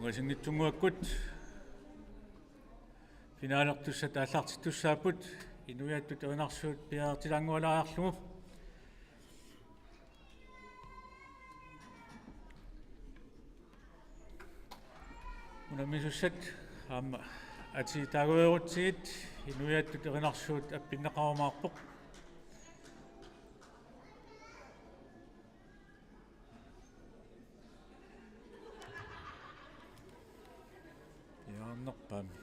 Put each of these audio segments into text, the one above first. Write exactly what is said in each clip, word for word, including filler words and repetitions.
Assigiinngitsunnguakkut finalertussat aallartittussaapput, inuiattut erinarsuut piareertilaannguallaarlugu. Unammisussat aamma atii taaguerutsigit inuiattut erinarsuut appinneqarumaarpoq. Piareernerpaammi.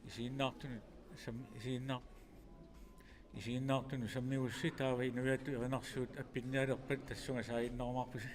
Isiginnaartunut sam-, isiginnaar-, isiginnaartunut sammigussi taava inuiattut erinarsuut appinnialerpat tassunga saaginnarumaarpusi.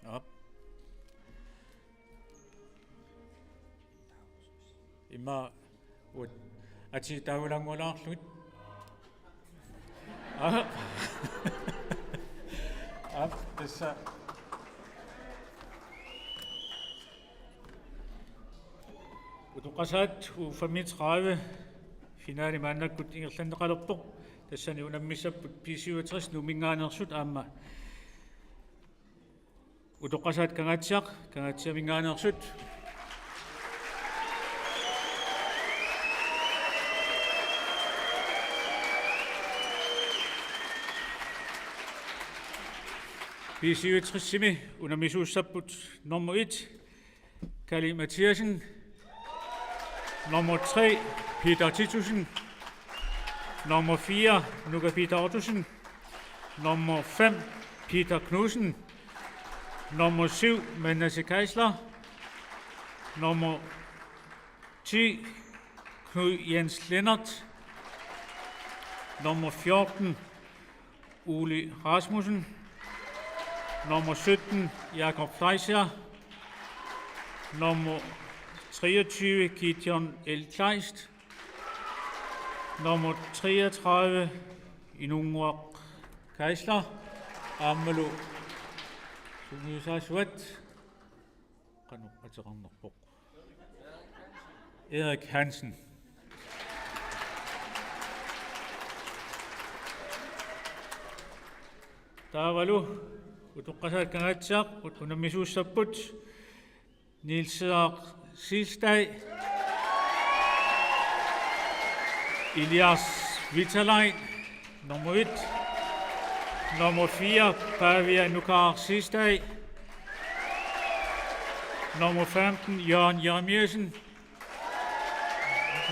Aap. Ima ut-, atii taagulaannguallaarlugit. Aap. Aap, tassa. Utoqqasaat U femogtredive finale maannakkut ingerlanneqalerpoq. Tassani unammissapput B syvogtres Nuumminngaanneersut aamma Utoqqasaat Kangaatsiaq, Kangaatsiaminngaanneersut. B syvogtresimi unammisuussapput nummer et, Kali Mathiassen. Nummer tre, Peter Titussen. Nummer fire, Nuka Peter Ottosen. Nummer fem, Peter Knudsen. Nummer syv, Manasse Geisler. Nummer ti, Knud Jens Lennert. Nummer fjorten, Ole Rasmussen. Nummer sytten, Jakob Fleischer. Nummer treogtyve, Gideon L. Kleist. Nummer treogtredive, Inunnguaq Geisler. Aammalu sungiusaasuat. Qanoq ateqarnerpoq? Erik Hansen. Taavalu Utoqqasaat Kangaatsiaq ut-, unammisuussapput Niels Henrik Siegstad, Elias Vitalain, nummer et. Nummer fire, Pavia Nukaaraq Siegstad. Nummer femten, Jørgen Jeremiassen.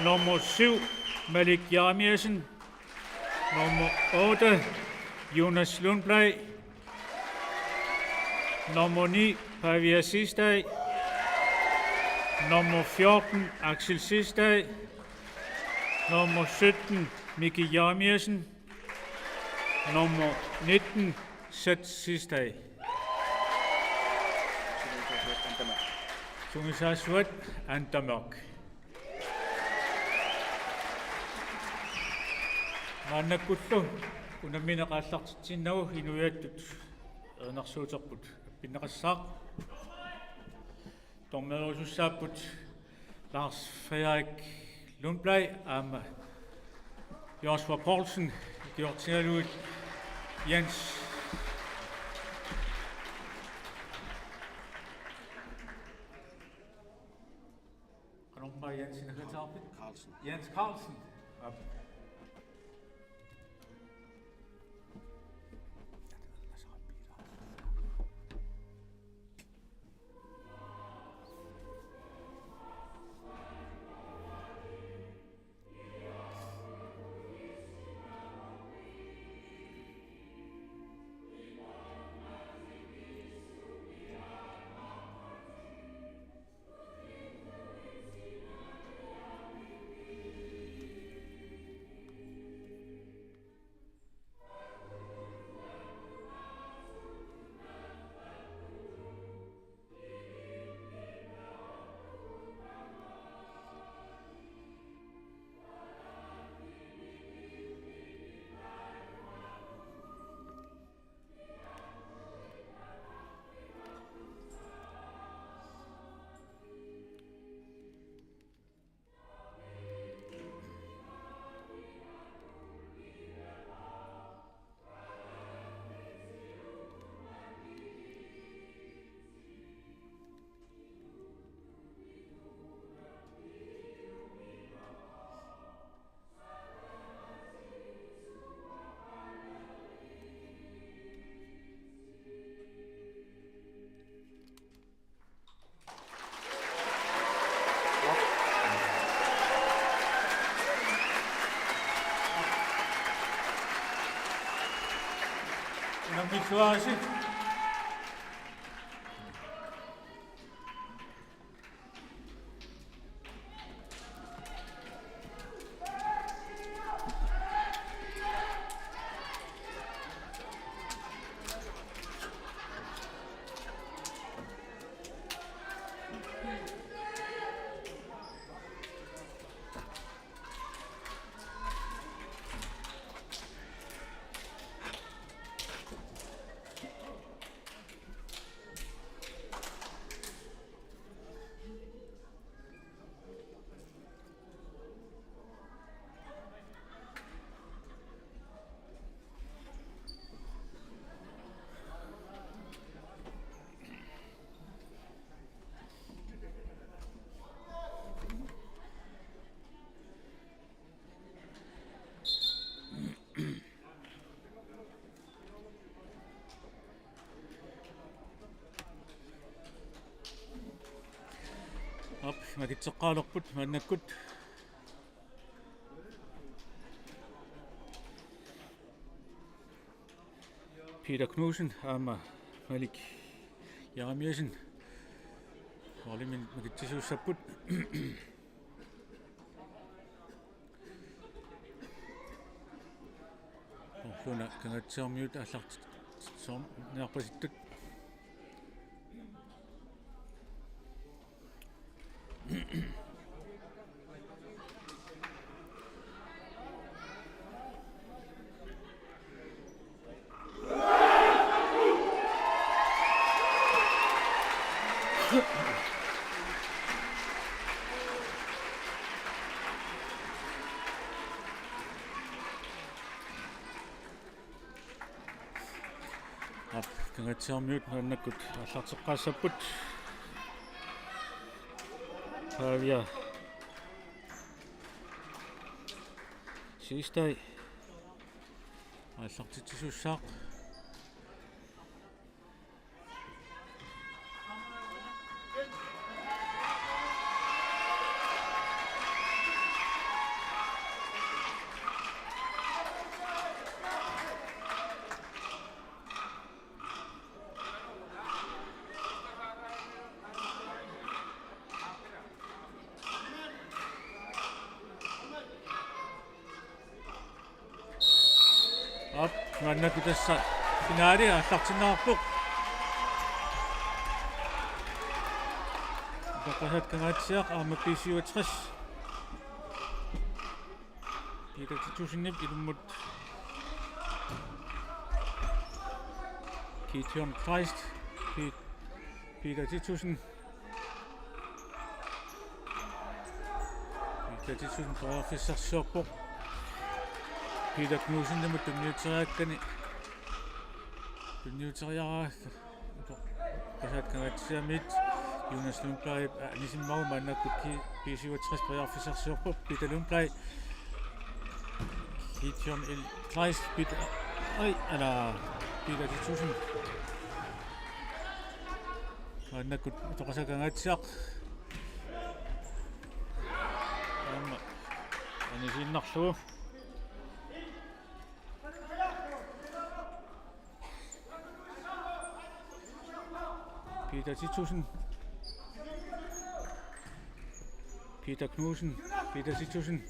Nummer syv, Malik Jeremiassen. Nummer otte, Jonas Lundblad. Nummer ni, Pavia Siegstad. Nummer fjorten, Axel Siegstad. Nummer sytten, Miki Jeremiassen. Nummer nitten, Seth Siegstad. Sungiusaasuat Anda Mørch. Maannakkullu unammineq aallartitsinnagu inuiattut erinarsuuterput appinneqassaaq. Dommerisussaapput Lars Frederik Lundblad aamma Joshua Poulsen, ikiortigalugit Jens. Qanormaa Jensen, Katarpit? Carlsen. Jens Carlsen. Op. Unammissuarisi. Aap, makitseqqaalerput maannakkut. Peter Knudsen aamma Malik Jeremiassen holdimit makitsisuussapput. Una Kangaatsiarmiut aallartitsoorniarpasittut. Aap, Kangaatsiarmiut maannakkut aallarteqqaassapput. Pavia Siegstad aallartitsisuussaaq. Aap, maannakkut tassa finaali aallartinneqarpoq. Utoqqasaat Kangaatsiaq aamma B syvogtres. Peter Titussen ilummut Gideon Kleist. Pe-, Peter Titussen. Peter Titussen periarfissarsiorpoq. Peter Knudsenimut tunniuteriakkani. Tunniuteriaraa. Utoqqasaat Kangaatsiarmiut Jonas Lundblad, aa, anisimmagu maannakkut Ki-, B syvogtres periarfissarsiorpoq, Peter Lundblad. Gideon L. Kleist, Peter, ai, ala, Peter Titussen. Maannakkut Utoqqasaat Kangaatsiaq. Aamma anisiinnarlugu. Peter Titussen. Peter Knudsen. Peter Titussen.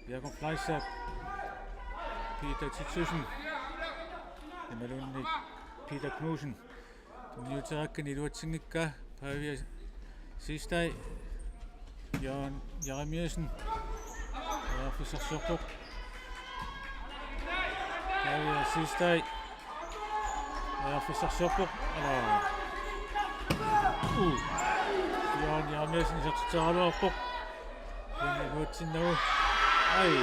Jakob Fleischer. Peter Titussen. Imaluunniit Peter Knudsen. Tunniuteqakkani iluatsinngikkaa, Pavia Sistai, Jørgen Jeremiassen, periarfissarsiorpoq. Pavia Sistai, periarfissarsiorpoq. Ala. Uh. Jørgen Jeremiassen isertitseraluarpoq. Kisianni iluatsinnagu. Ai.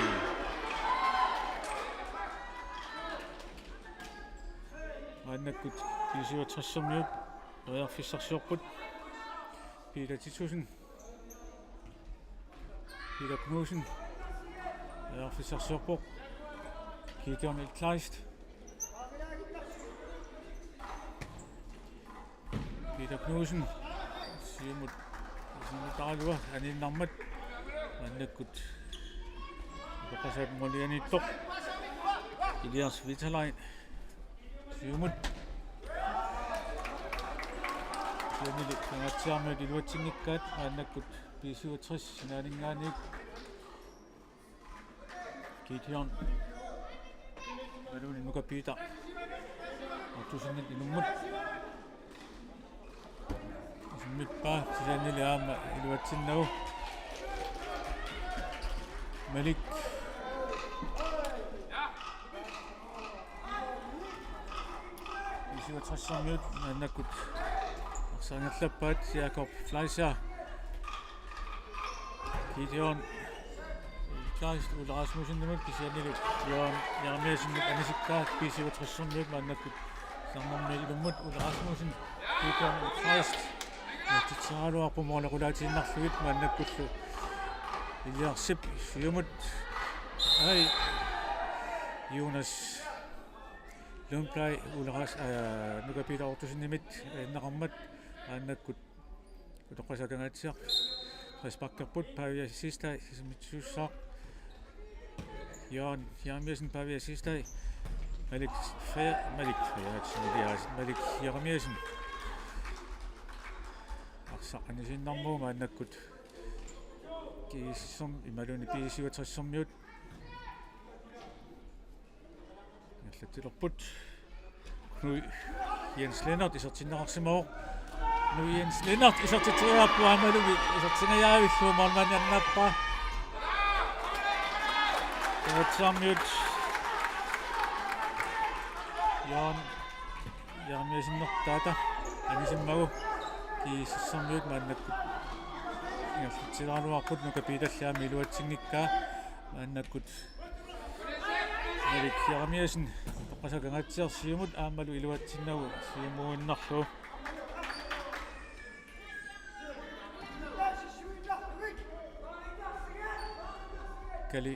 Maannakkut B syvogtressermiut periarfissarsiorput. Peter Titussen. Peter Knudsen. Periarfissarsiorpoq. Gideon L. Kleist. Peter Knudsen. Siumut. Siumut taarlua aniinnarmat. Maannakkut Utoqqasaat målianiittoq. Elias Vitalai. Siumut. Siumut Kangaatsiarmiut iluatsinngikkaat maannakkut B syvogtres sinaaninngaanniit. Gideon. Imaluunniit Nuka Peter Ottosenip ilummut. Isimmippaa, kisiannili aamma iluatsinnagu. Malik. B syvogtressermiut maannakkut arsaq angerlappaat, Jakob Fleischer. Gideon Kleist Ole Rasmussenimut kisiannili Jørgen Jeremiassenip anisikkaa. B syvogtressermiut maannakkut sisamarmiut ilummut. Ole Rasmussen, Gideon Kleist. Isertitseraluarpoq måli qulaatiinnarlugit, maannakkullu Eliasip siumut. Ai. Jonas Lundblad, Ole Ras-, aa, Nuka Peter Ottosenimit ajunngeqarmat, maannakkut Utoqqasaat Kangaatsiaq. Frisparkerput, Pavia Sistai sisamitsuussaaq. Jørgen Jeremiassen, Pavia Sistai. Malik Fe-, Malik Fe-, Malik Jeremiassen. Arsaq anisiinnarmat maannakkut. G S S-ermiut imaluunniit B syvogtressermiut. Ingerlatsilerput. Knud Jens Lennert isertinneqarsimavoq. Knud Jens Lennert isertitseriarpoq aammalu isertingajaavillugu målmandi annaappaa. Kangaatsiarmiut. Jørgen Jeremiassenertaata anisimmagu G S S-ermiut maannakkut ingerlatseraluarput. Nuka Peterli aamma iluatsinngikkaa maannakkut. Malik Jeremiassen, Utoqqasaat Kangaatsiaq siumut aammalu iluatsinnagu siumuinnarlugu. Kali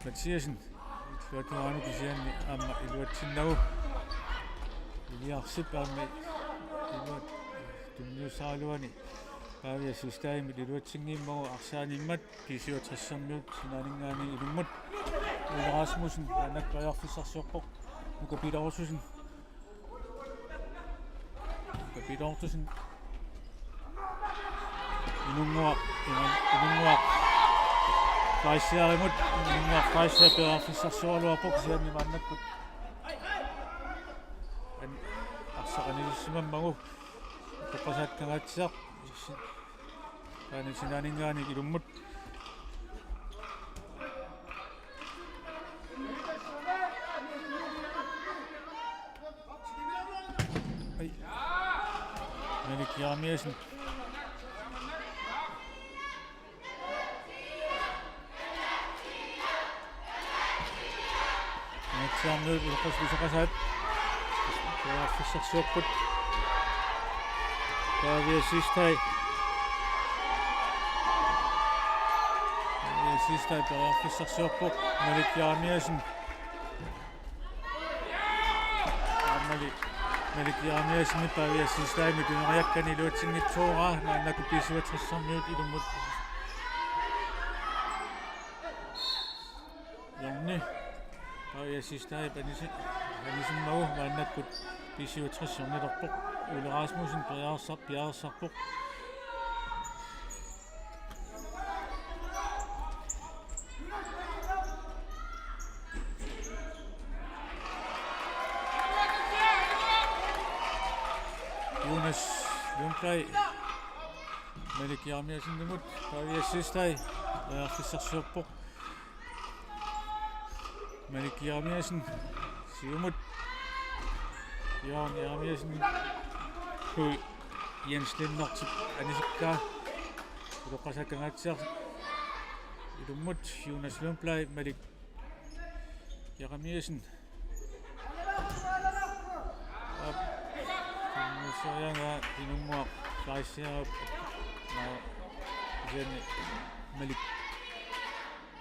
Mathiassen, iluatsinnagu kisianni aamma iluatsinnagu. Eliasip aamma iluat-, tunniussaraluani. Pavia Sistaimit iluatsinngimmagu arsaanimmat. B syvogtressermiut sinaaninngaanniit ilummut. Ole Rasmussen, maannakkut periarfissarsiorpoq. Nuka Peter Ottosen. Nuka Peter Ottosen. Inunnguaq, Inu-, Inunnguaq Fleischerimut, Inunnguaq Fleischer periarfissarsioraluarpoq kisianni maannakkut. An-, arsaq anisissimammagu. Utoqqasaat Kangaatsiaq. Aani sinaaninngaanniit ilummut. Ai. Malik Jeremiassen. Kangaatsiarmiut Utoqqasaat. Periarfissarsiorput. Pavia Sistai. Pavia Sistai periarfissarsiorpoq. Malik Jeremiassen. Malik, Malik Jeremiassen Pavia Sistaimit tuneriakkani iluatsinngitsoorpaa, maannakkut B syvogtressermiut ilummut. Hjørne. Pavia Sistaip anisi-, anisimmagu, maannakkut B syvogtres hjørnelerpoq. Ole Rasmussen periarsa-, periarsarpoq. Jonas Lundblad. Malik Jeremiassenimut, Pavia Sistai, periarfissarsiorpoq. Malik Jeremiassen, siumut. Jørgen Jeremiassen, Knud Jens Lennert, anisikkaa. Utoqqasaat Kangaatsiaq ilummut, Jonas Lundblad, Malik Jeremiassen. Aap. Tunniusseriaraa inummut Fleischerip. Naa, kisianni Malik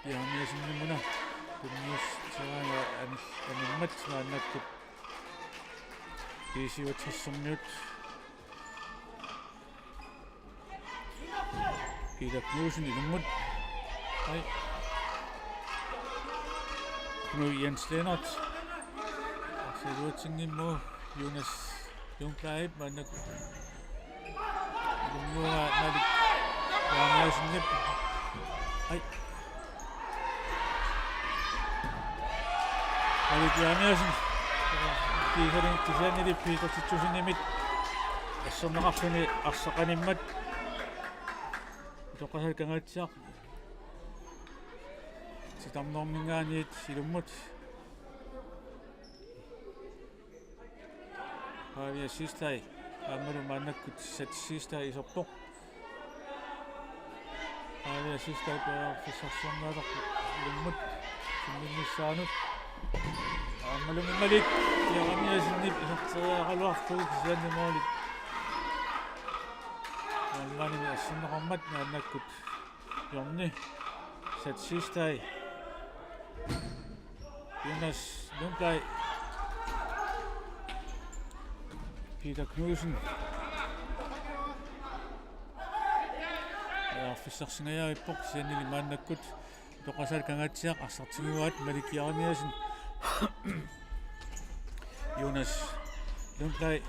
Jeremiassenimuna. Tunniusseriaraa an-, animmat maannakkut B syvogtressermiut. Peter Knudsen ilummut. Ai. Knud Jens Lennert. Arsaq iluatsinngimmagu Jonas Lundblad maannakkut. Ilummut Malik Jeremiassenip. Ai. Malik Jeremiassen. Kiisali kisiannili Peter Titussenimit asserneqarluni arsaq animmat. Utoqqasaat Kangaatsiaq. Titarnerminngaanniit ilummut. Pavia Sistai. Aammalu maannakkut Sat Sistai iserpoq. Pavia Sistai periarfissarsiorniarlugu ilummut sinninnissaanut. Aammalu Malik Jeremiassenip iserteriaraluarlugu kisianni måli målmandimit asserneqarmat. Maannakkut hjørne. Sat Sistai. Jonas Lundblad. Peter Knudsen. Periarfissarsingajaarpoq kisiannili maannakkut Utoqqasaat Kangaatsiaq arsaq tiguaat. Malik Jeremiassen. Jonas Lundblad.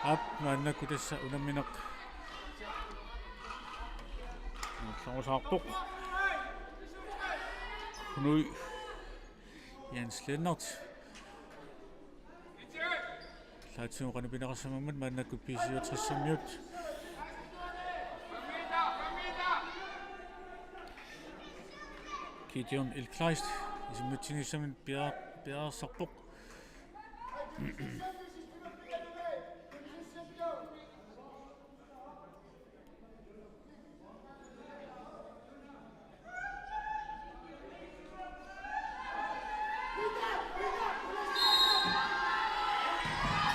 Aap, maannakkut tassa unammineq nuulluusaarpoq. Knud Jens Lennert. Laatsigut qanoq pineqarsimammat maannakkut B syvogtressermiut. Gideon Elkleist isimmitsinissamut pia-, piareersarpoq.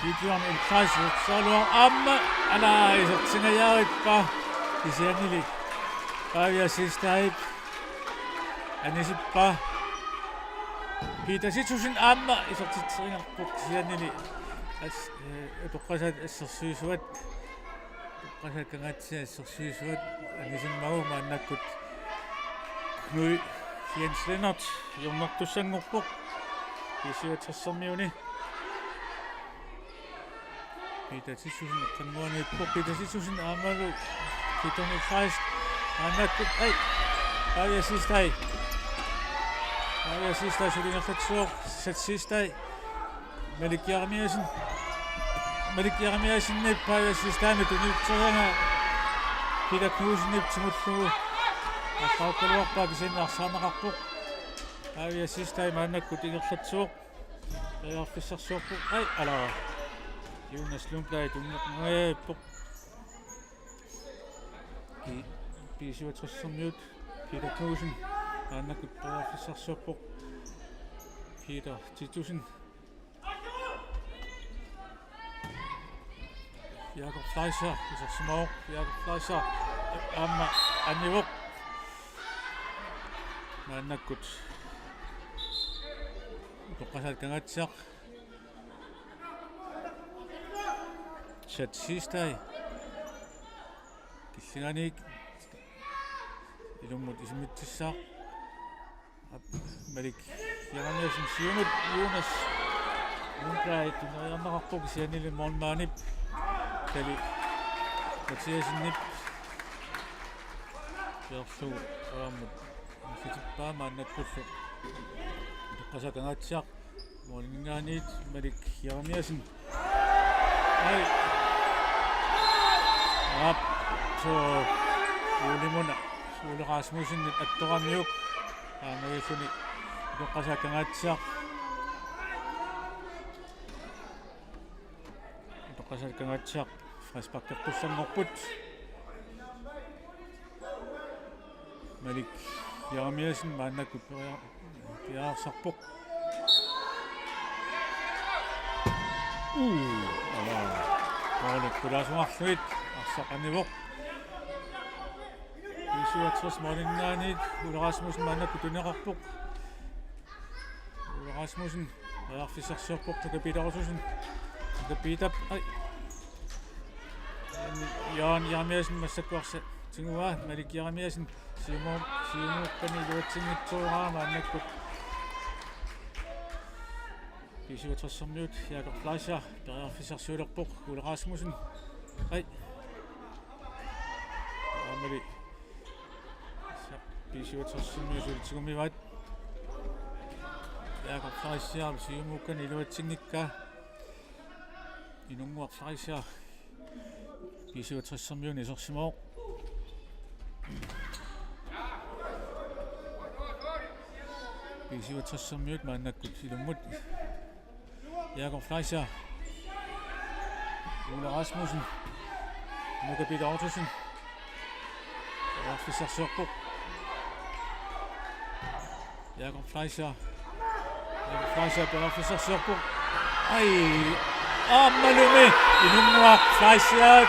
Gideon Elkleist isertitseriaraluarpoq aamma, ala isertingajaarippa kisiannili. Pavia Sistaip anisippaa. Peter Titussen aamma isertitseriarpoq kisiannili. As-, eh, Utoqqasaat assersuisuat. Utoqqasaat Kangaatsiaq assersuisuat anisimmagu maannakkut Knud Jens Lennert hjørnertussanngorpoq B syvogtressermiuni. Peter Titussen eqqannguaniippoq. Peter Titussen aammalu Gideon Elkleist. Maannakkut, ai. Pavia Sistai. Pavia Siegstad suli ingerlatsivoq, Sat Siegstad. Malik Jeremiassen. Malik Jeremiassenip Pavia Siegstadimit tunniusseriaraa. Peter Knudsenip tigullugu arsaarukkaluarpaa, kisianni arsaarneqarpoq. Pavia Siegstad maannakkut ingerlatsivoq. Periarfissarsiorpoq. Ai, ala. Jonas Lundblad tunngorpoq. Ki-, B syvogtres-ermiut Peter Knudsen maannakkut periarfissarsiorpoq. Peter Titussen. Jakob Fleischer, isersimavoq, Jakob Fleischer. Aamma anivoq. Maannakkut Utoqqasaat Kangaatsiaq. Sat Siegstad. Killingaanik ilummut isimmitsissaaq. Malik Jeremiassen siumut, Jonas Lundblad tunniunneqarpoq, kisiannili målmandip Kali Mathiassenip peerlugu aamma isertippaa, maannakkullu Utoqqasaat Kangaatsiaq måliminngaanniit Malik Jeremiassen. Ai. Aap, suu, Ole Muna, Ole Rasmussenip attoramiuk. Aamma ulluni Utoqqasaat Kangaatsiaq. Utoqqasaat Kangaatsiaq frisparkertussanngorput. Malik Jeremiassen maannakkut peria-, periarfissarpoq. Uu, ala. Måli qulaasunngorlugu arsaq anivoq. B syvogtres måliminngaanniit Ole Rasmussen maannakkut tunineqarpoq. Ole Rasmussen periarfissarsiorpoq, Nuka Peter Ottosen. Nuka Peter, ai. Jaan Jeremiassen massakkut arsaq tiguaa, Malik Jeremiassen siumu-, siumukanik iluatsinngitsoorpaa, maannakkut B syvogtres-ermiut Jakob Fleischer periarfissarsiulerpoq, Ole Rasmussen. Ai. Aammali. B syvogtres-ermiut suli tigummivaat. Jakob Fleischer siumukanik iluatsinngikkaa. Inunnguaq Fleischer B syvogtres-ermiunit isersimavoq. B syvogtres-ermiut maannakkut ilummut. Jakob Fleischer. Ole Rasmussen. Nuka Peter Ottosen. Periarfissarsiorpoq. Jakob Fleischer. Jakob Fleischer periarfissarsiorpoq. Ai, aammalumi Inunnguaq Fleischer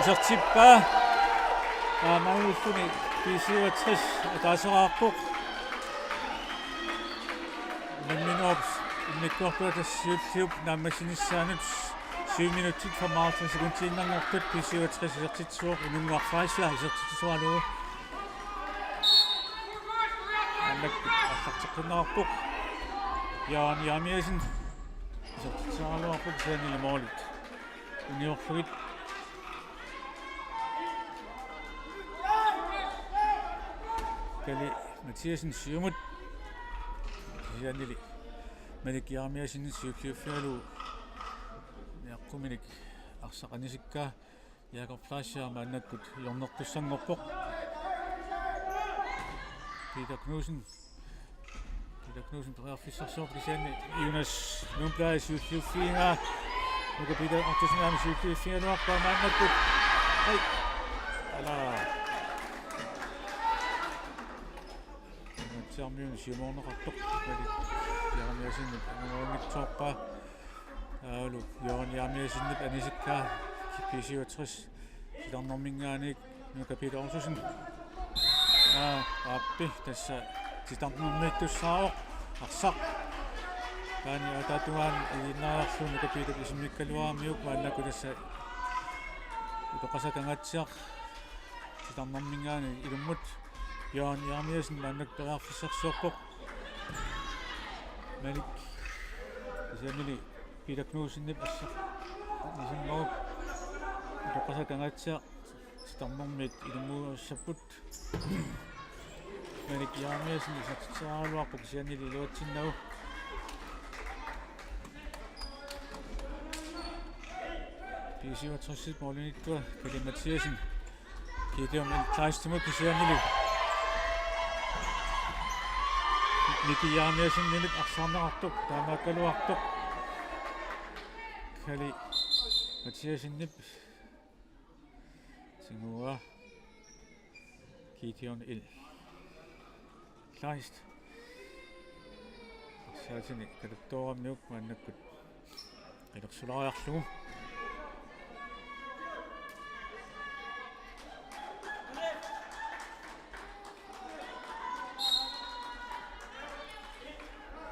isertippaa. Aamma ulluni B syvogtres ataaseqarpoq. Unamminerup immikkoortuata siulliup naammassinissaanut syv minutsit femoghalvtreds sekundiinnanngortut B syvogtres isertitsivoq, Inunnguaq Fleischer isertitsisoralugu. Maannakkut aallarteqqinneqarpoq. Jaan Jeremiassen isertitsisoraluarpoq, kisiannili målit uniorlugit. Kali Mathiassen siumut. Kisiannili Malik Jeremiassen siulliuffigalugu niaqquminik arsaq anisikkaa. Jakob Fleischer maannakkut hjørnertussanngorpoq. Peter Knudsen. Peter Knudsen periarfissarsiorpoq, kisianni Jonas Lundblad siulliuffigaa. Nuka Peter Ottosen aamma siulliuffigaluarpaa maannakkut. Ai. Ala. Kangaatsiarmiunit siumoorneqartoq. Malik Jeremiassenip anguneqarnitsoorpaa. Taavalu Jørgen Jeremiassenip anisikkaa B syvogtres titarnerminngaanniit Nuka Peter Ottosen. Aa, aappi, tassa titarnermiittussaavoq arsaq. Taanna ataatugaani iginnariarlugu Nuka Peterip isimmikkaluaramiuk, maannakkut tassa Utoqqasaat Kangaatsiaq titarnerminngaanniit ilummut. Jørgen Jeremiassen maannakkut periarfissarsiorpoq. Malik. Kisiannili Peter Knudsenip arsaq anisimmagu. Utoqqasaat Kangaatsiaq titarnermiit ilummuussapput. Malik Jeremiassen isertitseriaraluarpoq kisiannili iluatsinnagu. B syvogtres-ip målimiittua Kali Mathiassen Gideon Kleistimut kisiannili Miki Jeremiassenimit arsaarneqartoq, taamaakkaluartoq. Kali Mathiassenip tiguaa Gideon L. Kleist. Arsaatini katattooramiuk maannakkut qilersulaariarlugu.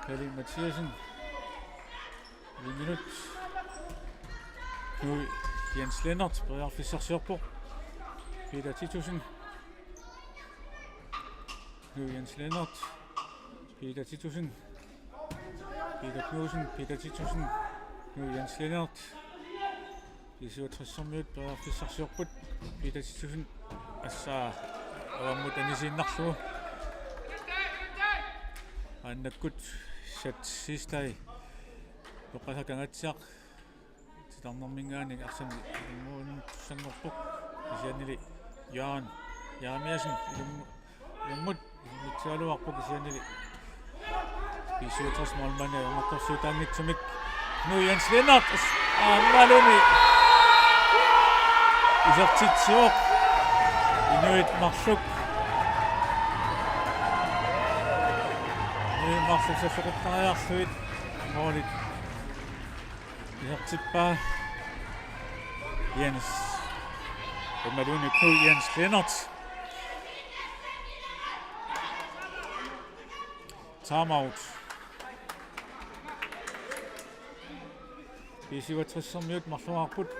Kali Mathiassen. Minut. Knud Jens Lennert periarfissarsiorpoq. Peter Titussen. Knud Jens Lennert. Peter Titussen. Peter Knudsen, Peter Titussen. Knud Jens Lennert. B syvogtres-ermiut periarfissarsiorput. Peter Titussen. Tassa avammut anisiinnarlugu. Maannakkut Sat Sistai. Utoqqasaat Kangaatsiaq titarnerminngaanniit arsaq ilummut tussanngorpoq. Kisiannili Jaan Jeremiassen ilummu-, ilummut ilummut ilummut kisiannili B syvogtres målmandi ajornartorsiutaanngitsumik Knud Jens Lennert aammalumi isertitsivoq. Inuit marluk. Inuit marluk saffeqattariarlugit målit isertippaa Jens. Imaluunniit Knud Jens Lennert. Timeout. B syvogtres-ermiut marlungaarput.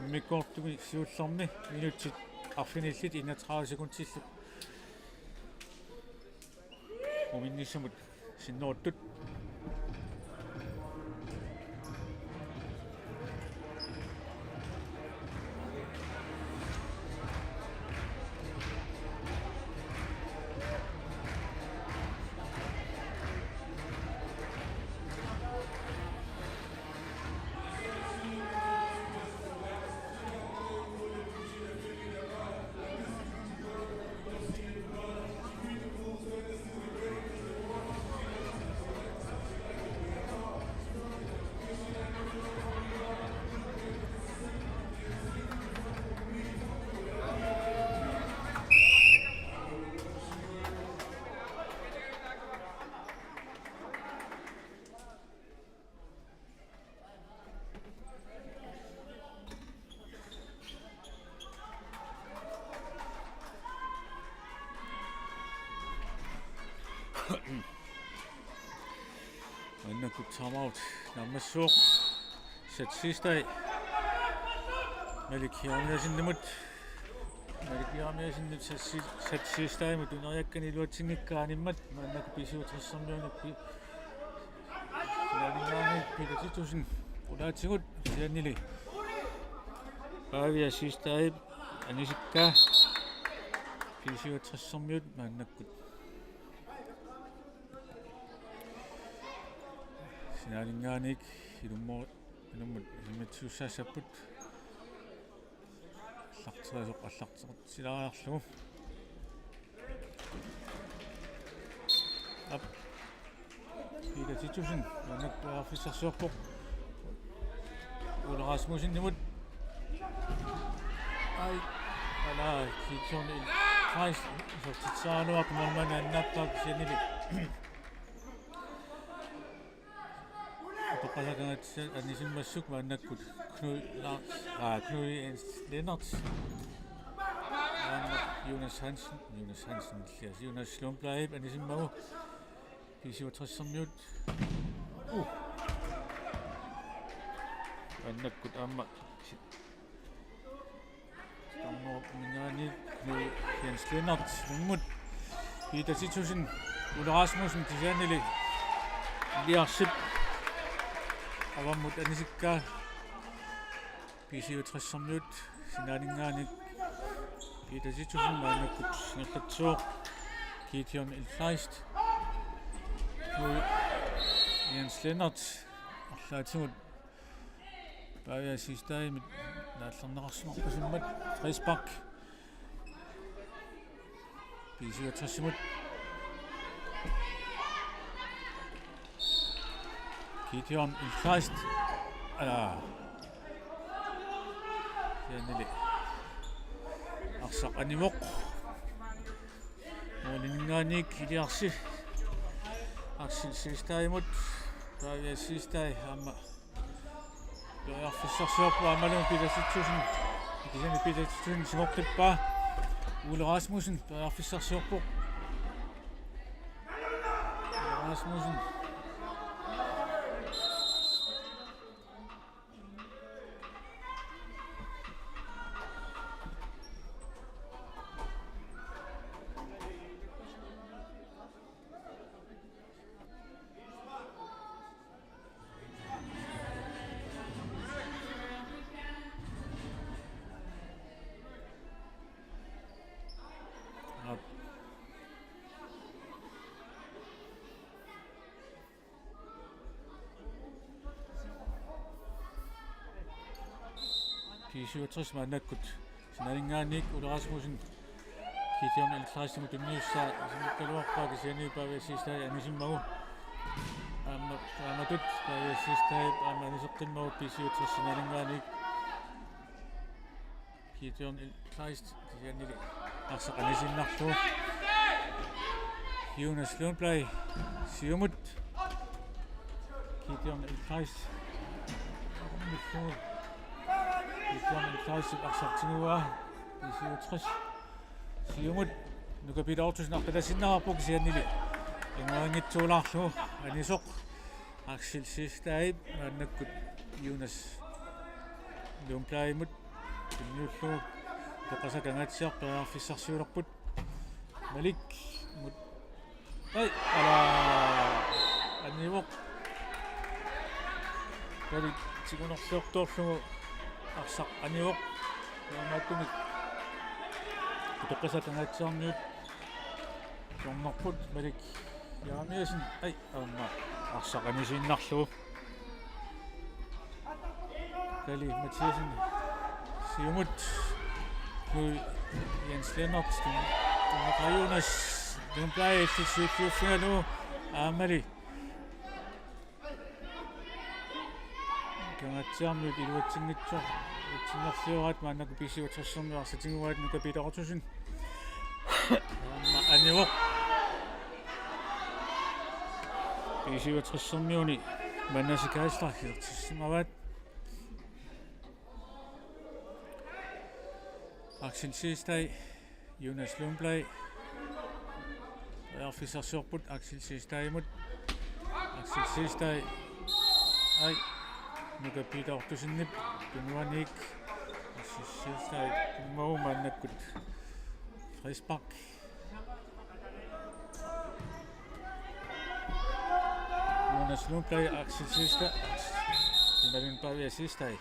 Immikkoortumi siullermi minutsit arfinillit enogtredive sekundillu muminnissamut sinneruttut. Maannakkut timeout naammassivoq. Sat Sistai. Malik Jeremiassenimut. Malik Jeremiassenip Sat Si-, Sat Sistaimut tuneriakkani iluatsinngikkaa animmat. Maannakkut B syvogtres-ermiunit pi-, sinaaninngaanniit Peter Titussen qulaatigut kisiannili Pavia Sistaip anisikkaa. B syvogtres-ermiut maannakkut sinaaninngaanniit ilummu-, ilummut isimmitsisussaassapput. Allarterisoq allarteritsilaariarlugu. Aap. Peter Titussen, maannakkut periarfissarsiorpoq. Ole Rasmussenimut. Ai. Ala, Gideon L. Kleist, isertitseriaraluartoq målmandi annaattaa kisiannili. Utoqqasaat Kangaatsiaq anisimmassuk maannakkut Knud Lars, aa, Knud Jens Lennert. Aamma Jonas Hansen, Jonas Hansen, Jonas Lundbladip anisimmagu. B syvogtres-ermiut. Uh. Maannakkut aamma si-, Tammup mingaani Jens Lennert, ilummut Peter Titussen, Ole Rasmussen kisiannili Eliasip avammut anisikkaa. B syvogtres-ermiut sinaaninngaanniit Peter Titussen maannakkut ingerlatsivoq. Gideon Kleist. Jens Lennert. Arlaatigut Pavia Siegstadimit naallerneqarsimappasummat. Frispark. B syvogtres-imut. Gideon Kleist. Ala. Kisiannili arsaq anivoq. Måliminngaanniit iliarsi. Aksel Siegstadimut. Pavia Siegstad aamma periarfissarsiorpoq aammalu Peter Titussenip. Kisianni Peter Titussenip singoqqippaa. Ole Rasmussen periarfissarsiorpoq. Ole Rasmussen. B syvogtres maannakkut. Sinaaninngaanniit Ole Rasmussen. Gideon Kleistimut tunniussaa, isimikkaluarpaa kisianni Pavia Siegstad anisimmagu. Aamma, aammatut Pavia Siegstad aamma aniseqqimmagu B syvogtres sinaaninngaanniit. Gideon Kleist kisiannili arsaq anisiinnarlugu. Jonas Lundblad siumut. Gideon Kleist. Gideon Kleist arsaq tiguaa. B syvogtres siumut. Nuka Peter Ottosen arpalasinnaarpoq kisiannili ingorinngitsuulaarlugu anisoq. Aksel Siegstad maannakkut Jonas Lundbladimut tunniullugu. Utoqqasaat Kangaatsiaq periarfissarsiulerput. Malik mut. Ai, ala, anivoq. Malik tigunersiortoorlugu arsaq anivoq. Taamaattumik Utoqqasaat Kangaatsiarmiut hjørnerput. Malik Jeremiassen, ai, aamma arsaq anisiinnarlugu. Kali Mathiassen siumut. Kui Jens Lennert, Jonas Lundblad, illit siulliuffigalugu aammali. Kangaatsiarmiut iluatsinngitsoq, iluatsinnerlioraat maannakkut B syvogtres-ermiut arsaq tiguaat. Nuka Peter Ottosen. Aamma anivoq. B syvogtres-ermiuni Manasse Geisler isertissimavaat. Aksel Siegstad, Jonas Lundblad. Periarfissarsiorput Aksel Siegstadimut. Aksel Siegstad. Ai. Nuka Peter Ottosenip tunuaniik. Aksel Siegstad immagu maannakkut frispark. Jonas Lundblad, Aksel Siegstad. Imaluunniit Pavia Siegstad.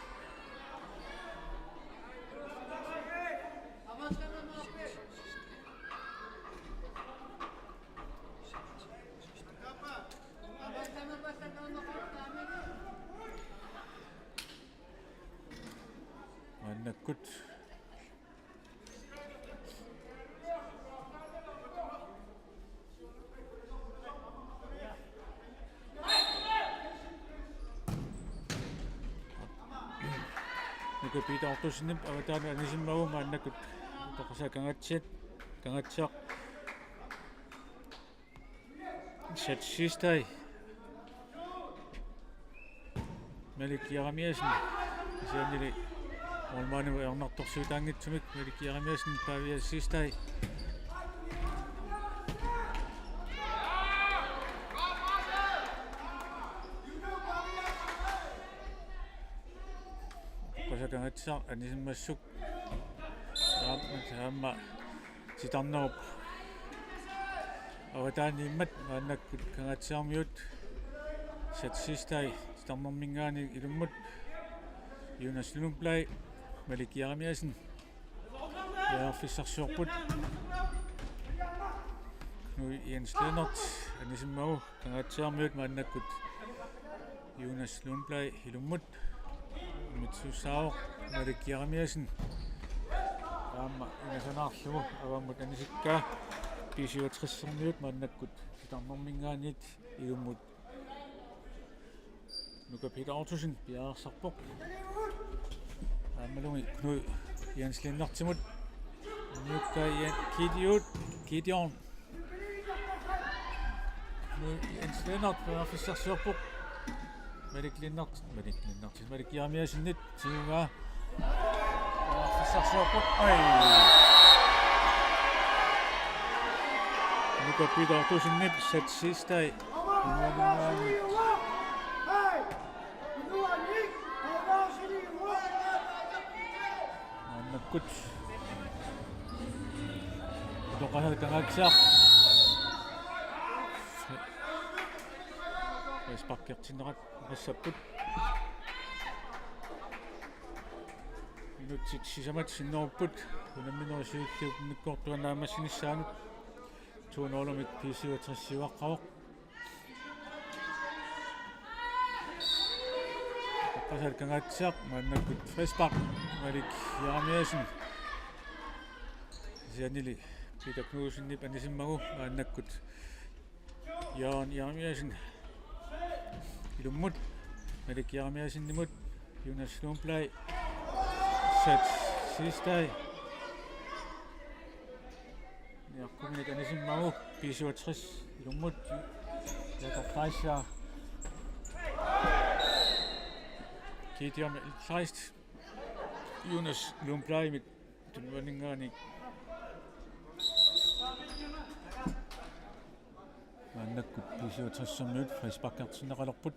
Maannakkut Nuka Peter Ottosenip avataani anisimmagu maannakkut Utoqqasaat Kangaatsiaq, Kangaatsiaq. Sat Siegstad. Malik Jeremiassen. Kisiannili målmandimut ajornartorsiutaanngitsumik Malik Jeremiassen, Pavia Siegstad. Utoqqasaat Kangaatsiaq anisimmassuk. Aamma, aamma titarnerup avataaniimmat maannakkut Kangaatsiarmiut. Sat Siegstad titarnerminngaanniit ilummut. Jonas Lundblad, Malik Jeremiassen. Periarfissarsiorput. Jens Lennert anisimmagu, Kangaatsiarmiut maannakkut Jonas Lundblad ilummut. Mitsussaavoq Malik Jeremiassen. Aamma ingasanaarlugu avammut anisikkaa. B-syvogtressermiut maannakkut titarnerminngaanniit ilummut Nuka Peter Ottosen piareersarpoq. Aammalumi Knud Jens Lennertimut. Nuka Jen-, Gideon. Gideon. Knud Jens Lennert periarfissarsiorpoq. Malik Lennert, Malik Lennert, Malik Jeremiassenip tiguaa. Periarfissarsiorpoq. Ai. Nuka Peter Ottosenip sat sidste. Maannakkut. Utoqqasaat Kangaatsiaq. Frisparkertinneqassapput. Minutsit sisamat sinnerupput. Unamminerup siulliup immikkoortuata naammassinissaanut. To nul-imik B-syvogtres siuaqqavoq. Utoqqasaat Kangaatsiaq maannakkut frispark, Malik Jeremiassen. Kisiannili Peter Knudsenip anisimmagu maannakkut Jørgen Jeremiassen ilummut, Malik Jeremiassenimut, Jonas Lundblad, sat sidste. Niaqquminik anisimmagu, B-syvogtres ilummut, Jakob Fleischer. Gideon Kleist, Jonas Lundbladimit tunuaninngaanniit. Maannakkut B-syvogtressermiut frisparkertinneqalerput.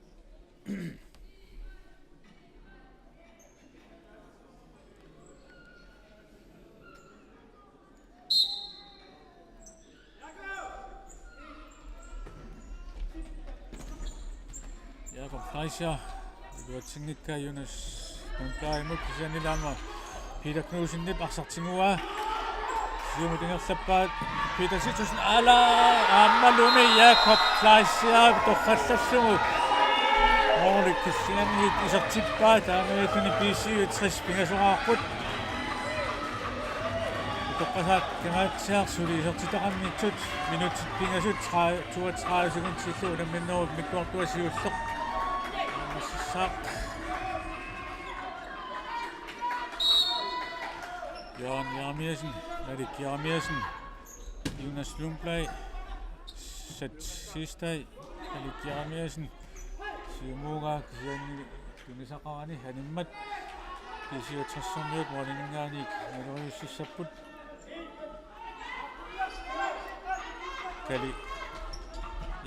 Jakob Fleischer iluatsinngikkaa Jonas Lundbladimut, kisiannili aamma Peter Knudsenip arsaq tiguaa. Siumut ingerlappaa Peter Titussenip, ala, aammalumi Jakob Fleischer torrallallugu måli kisianni isertippaa, taamaalilluni B-syvogtres pingasoraarput. Utoqqasaat Kangaatsiaq suli isertitaqanngitsut, minutsit pingasut, tredive, toogtredive sekundsillu unamminerup immikkoortuata siulleq. Aamma sissaaq. Jørgen Jeremiassen, Malik Jeremiassen, Jonas Lundblad, sat sidste, Malik Jeremiassen, siumuugaa kisianni tunisaqarani animmat, B-syvogtressermiut måliminngaanniit naloriussissapput. Kali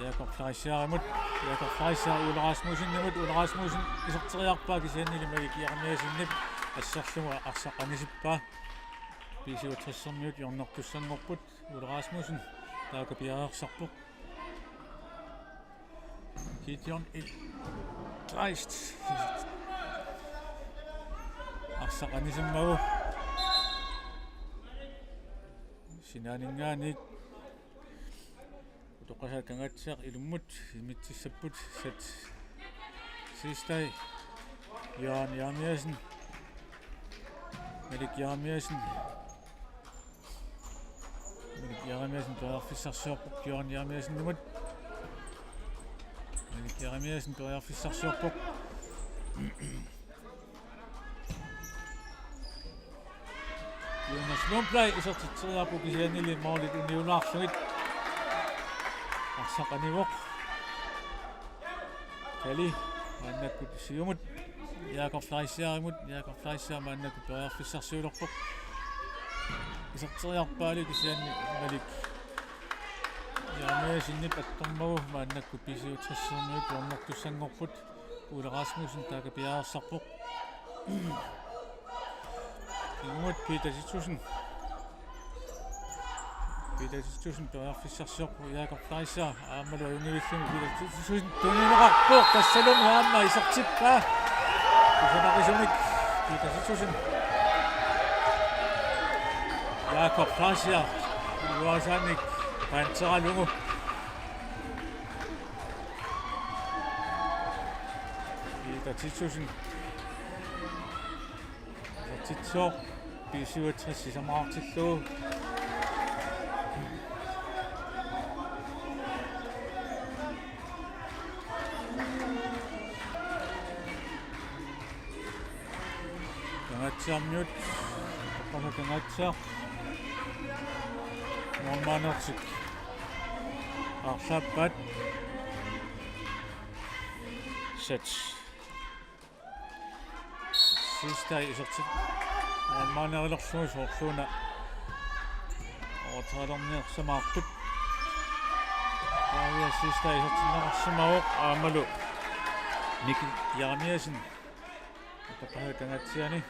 Jakob Fleischerimut, Jakob Fleischer Ole Rasmussenimut, Ole Rasmussen iserteriarpaa kisiannili Malik Jeremiassenip asserlugu arsaq anisippaa. B-syvogtressermiut hjørnertussanngorput, Ole Rasmussen taakku piareersarpoq. Gideon Kleist. Arsaq anisimmagu. Sinaaninngaanniit. Utoqqasaat Kangaatsiaq ilummut imitsissapput, sat sidste. Jørgen Jeremiassen. Malik Jeremiassen. Malik Jeremiassen periarfissarsiorpoq, Jørgen Jeremiassenimut. Malik Jeremiassen periarfissarsiorpoq. Jonas Lundblad isertitseriarpoq kisiannili målit uniulaarlugit. Arsaq anivoq. Kali maannakkut siumut Jakob Fleischerimut, Jakob Fleischer maannakkut periarfissarsiulerpoq. Iserteriarpaali kisianni Malik Jeremiassenip attormagu maannakkut B-syvogtressermiut hjørnertussanngorput. Ole Rasmussen taakku piareersarpoq. Ilummut Peter Titussen. Peter Titussen periarfissarsiorpoq, Jakob Fleischer aammalu ajunngivilluni Peter Titussen tunineqarpoq, tassalumi aamma isertippaa. Kusanaqisumik Peter Titussen. Jakob Fleischer iluaasaanik Pantseralugu. Peter Titussen. Titsoq. B syvogtres sisamaqartillugu. Kangaatsiarmiut, Utoqqasaat Kangaatsiaq, målmandertik arlaappaat. Seth Siegstad isertit målmanderillugu soorluuna overtalerniarsamaartut. Pavia Siegstad isertinneqarsimavoq aammalu Mikkel Jeremiassen. Utoqqasaat Kangaatsiani.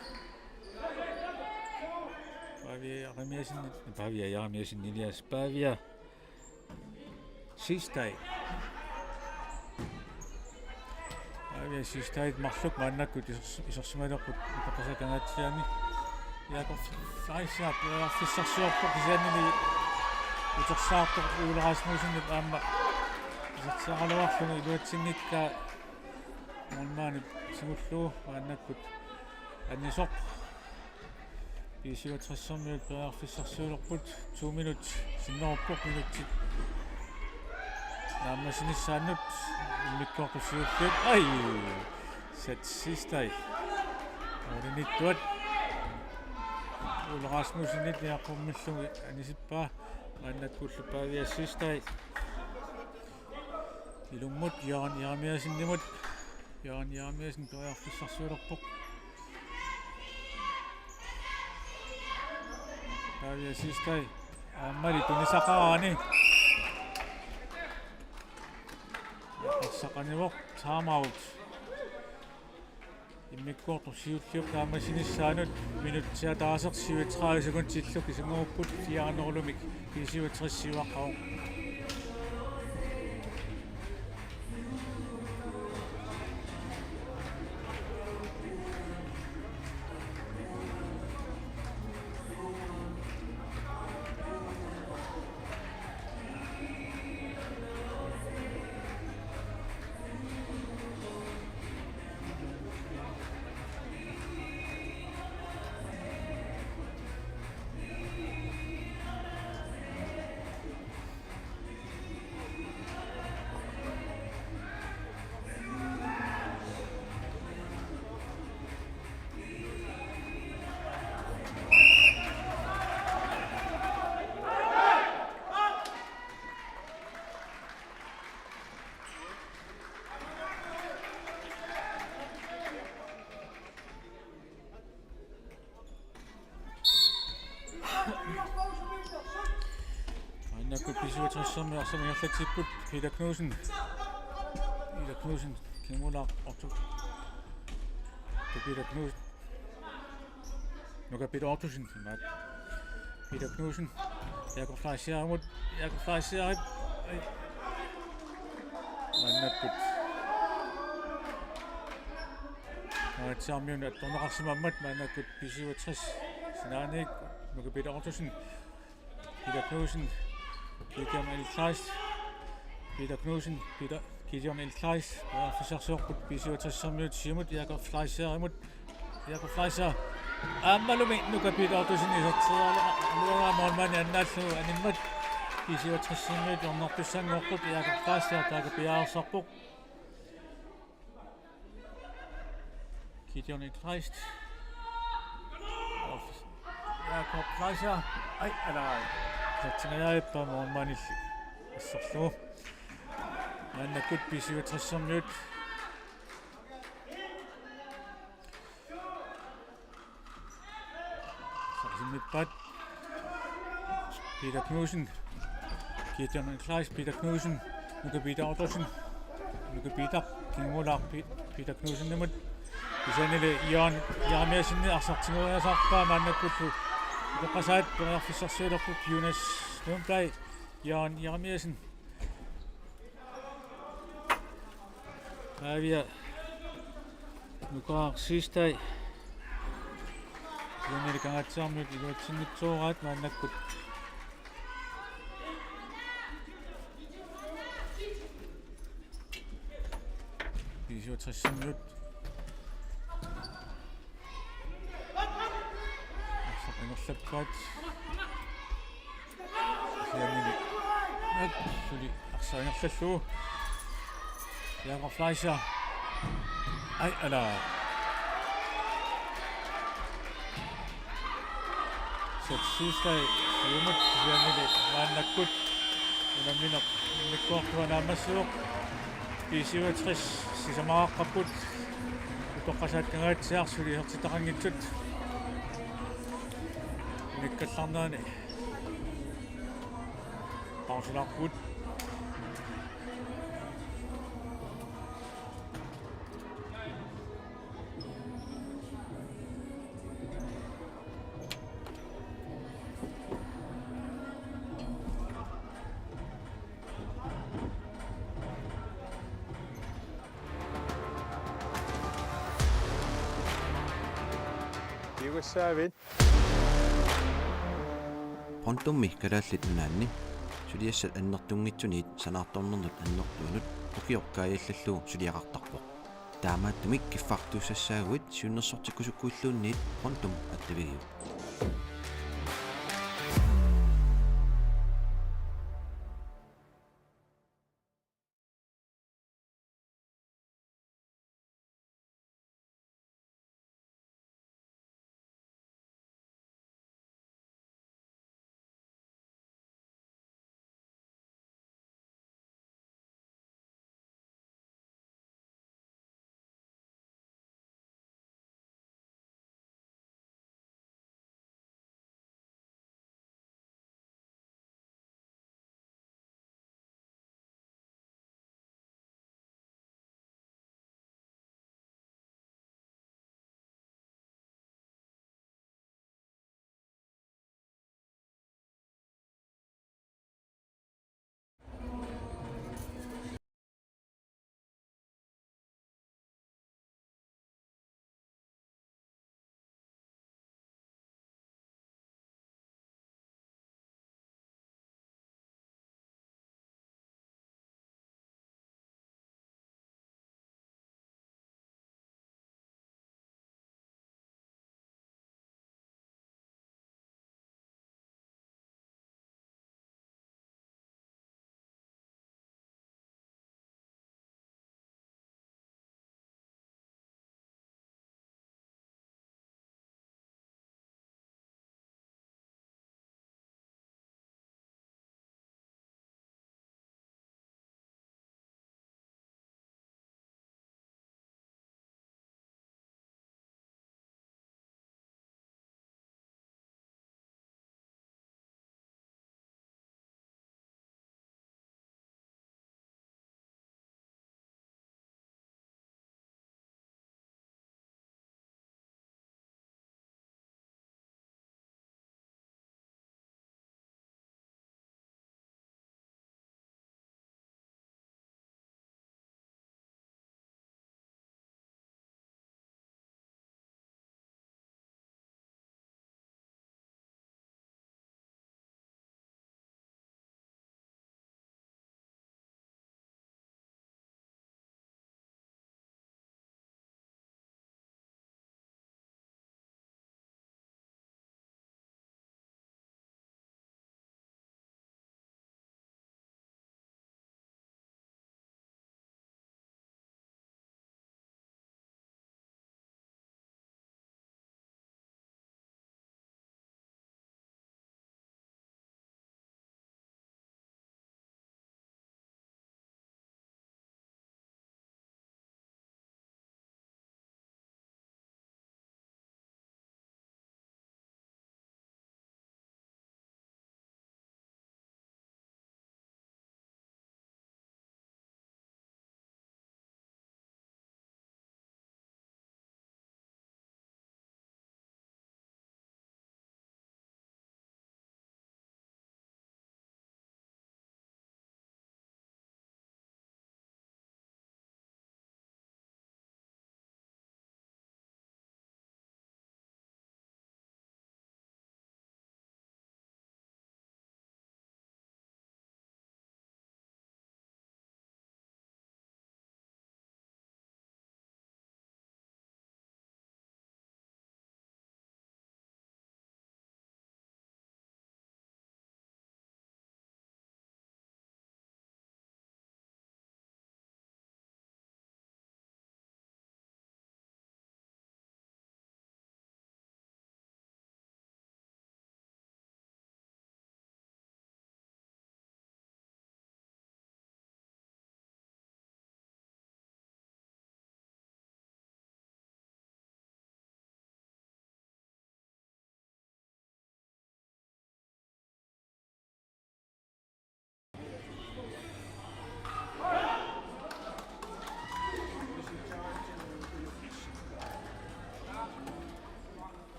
Pavia Jeremiassen, Pavia Jeremiassen, Elias Pavia Siegstad. Pavia Siegstad marluk maannakkut isers-, isersimalerput Utoqqasaat Kangaatsiami. Jakob Fleischer periarfissarsiorpoq kisiannili utersaartoq Ole Rasmussenip aamma isertitseriaraluarluni iluatsinngikkaa målmandip tigullugu maannakkut anisoq. B syvogtressermiut periarfissarsiulerput, to minut sinneruppoq, minutsit naammassinissaannut immikkoortut siulliit. Ai! Seth Siegstad. Målinittuat. Ole Rasmussenip niaqqummillugu anisippaa, maannakkullu Pavia Siegstad. Ilummut Jørgen Jeremiassenimut. Jørgen Jeremiassen periarfissarsiulerpoq. Pavia Siegstad aammali tunisaqaraanni. Eqqarsaqanivoq, timeout. Immikkoortoq siulliup naammassinissaanut minutsit ataaseq syvogtredive sekundillu kisinnguupput, fire nul-imik B syvogtres siuaqqavoq. Maannakkut B syvogtressermiut arsamik ingerlatsipput, Peter Knudsen. Peter Knudsen, Kim Olav Otto. Peter Knudsen. Nuka Peter Ottosen. Peter Knudsen. Jakob Fleischerimut. Jakob Fleischerimut. Ai. Maannakkut. Kangaatsiarmiunit attorneqarsimammat maannakkut B syvogtres sinaaniit, Nuka Peter Ottosen, Peter Knudsen, Gideon L. Kleist, Peter Knudsen, Peter, Gideon L. Kleist, periarfissarsiorput B syvogtressermiut siumut, Jakob Fleischerimut, Jakob Fleischer, aammalumi Nuka Peter Ottosen isertitseriaraluaraa målmandi annaallugu animmat, B syvogtressermiut hjørnertussanngorput, Jakob Fleischer taakku piareersarpoq. Gideon Kleist. Jakob Fleischer. Ai, ala. Satsingajaippa målmandilli assorlugu. Maannakkut B syvogtressermiut. Saasimmippaat. Peter Knudsen. Gideon Kleist, Peter Knudsen, Nuka Peter Ottosen, Nuka Peter, Kim Olav, Pe-, Peter Knudsenimut. Kisiannili Jørgen Jeremiassenip arsaq tigoriasaarpaa, maannakkullu Utoqqasaat periarfissarsiulerput, Jonas Lundblad, Jørgen Jeremiassen. Pavia Nukaaq Siegstad. Kisiannili Kangaatsiarmiut iluatsinngitsooraat maannakkut. Syvogtresimiut. Arsaq ingerlappaat. Kisiannili. Aap, suli arsaq ingerlallugu. Jakob Fleischer. Ai, ala. Seks Siegstad, siumut, kisiannili maannakkut unammineq immikkoortua naammassivoq. B syvogtres sisamaraarput. Utoqqasaat Kangaatsiaq suli isertitaqanngitsut. Unikkallarnerani pausilaarput. Kiugassaavit? Pontummi Kalaallit Nunaanni suliassat annertunngitsuniit sanaartornernut annertuunut ukioq kaajallallugu suliaqartarpoq. Taamaattumik kiffartuussassaaguit siunnersortikkusukkuilluunniit Pontum attavigiuk.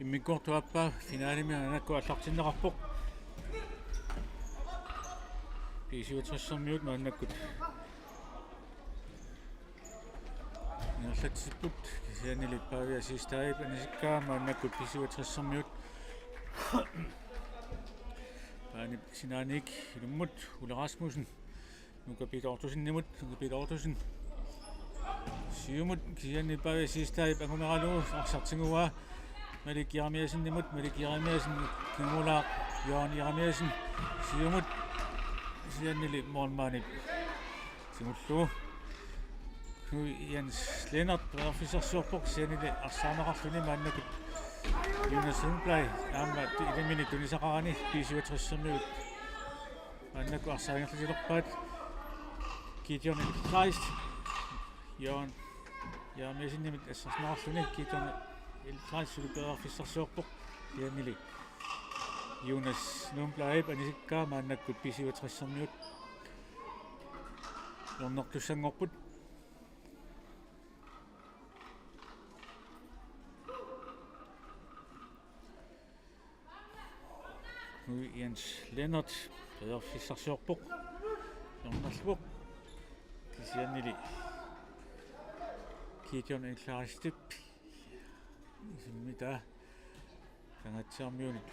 Immikkoortup aappaa finalimi maannakkut aallartinneqarpoq. B syvogtressermiut maannakkut ingerlatsipput, kisiannili Pavia Siegstadip anisikkaa maannakkut B syvogtressermiut. Maanip sinaaniit ilummut Ole Rasmussen. Nuka Peter Ottosenimut, Nuka Peter Ottosen. Siumut, kisianni Pavia Siegstadip angumeralugu arsaq tiguaa. Malik Jeremiassenimut, Malik Jeremiassen, kingulaaq Jørgen Jeremiassen. Siumut, kisiannili målmandip tigullugu. Knud Jens Lennert periarfissarsiorpoq, kisiannili arsaarneqarluni maannakkut Jonas Lundblad, aamma tu-, ilaminik tunisaqarani B syvogtressermiut maannakkut arsaq ingerlatilerpaat. Gideon Kleist, Jørgen Jeremiassenimit assersorneqarluni, Gideon Kleist suli periarfissarsiorpoq, kisiannili Jonas Lundbladip anisikkaa maannakkut B syvogtressermiut hjørnertussanngorput. Knud Jens Lennert periarfissarsiorpoq. Hjørnerlugu. Kisiannili Gideon Kleistip isimmitaa Kangaatsiarmiunit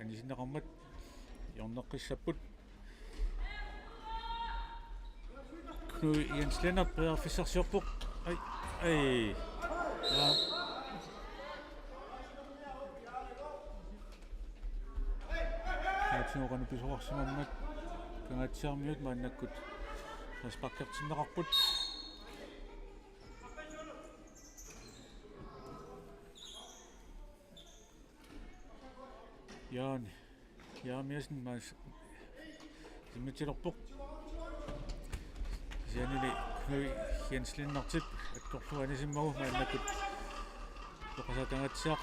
anisinneqarmat hjørneqqissapput. Knud Jens Lennert periarfissarsiorpoq. Ai, ai. Ja. Kangaatsiarmiut pisoqarsimammat Kangaatsiarmiut maannakkut frisparkertinneqarput. Jørgen Jeremiassen maanna isimmitsilerpoq. Kisiannili Knud Jens Lennertip attorlugu anisimmagu maannakkut Utoqqasaat Kangaatsiaq.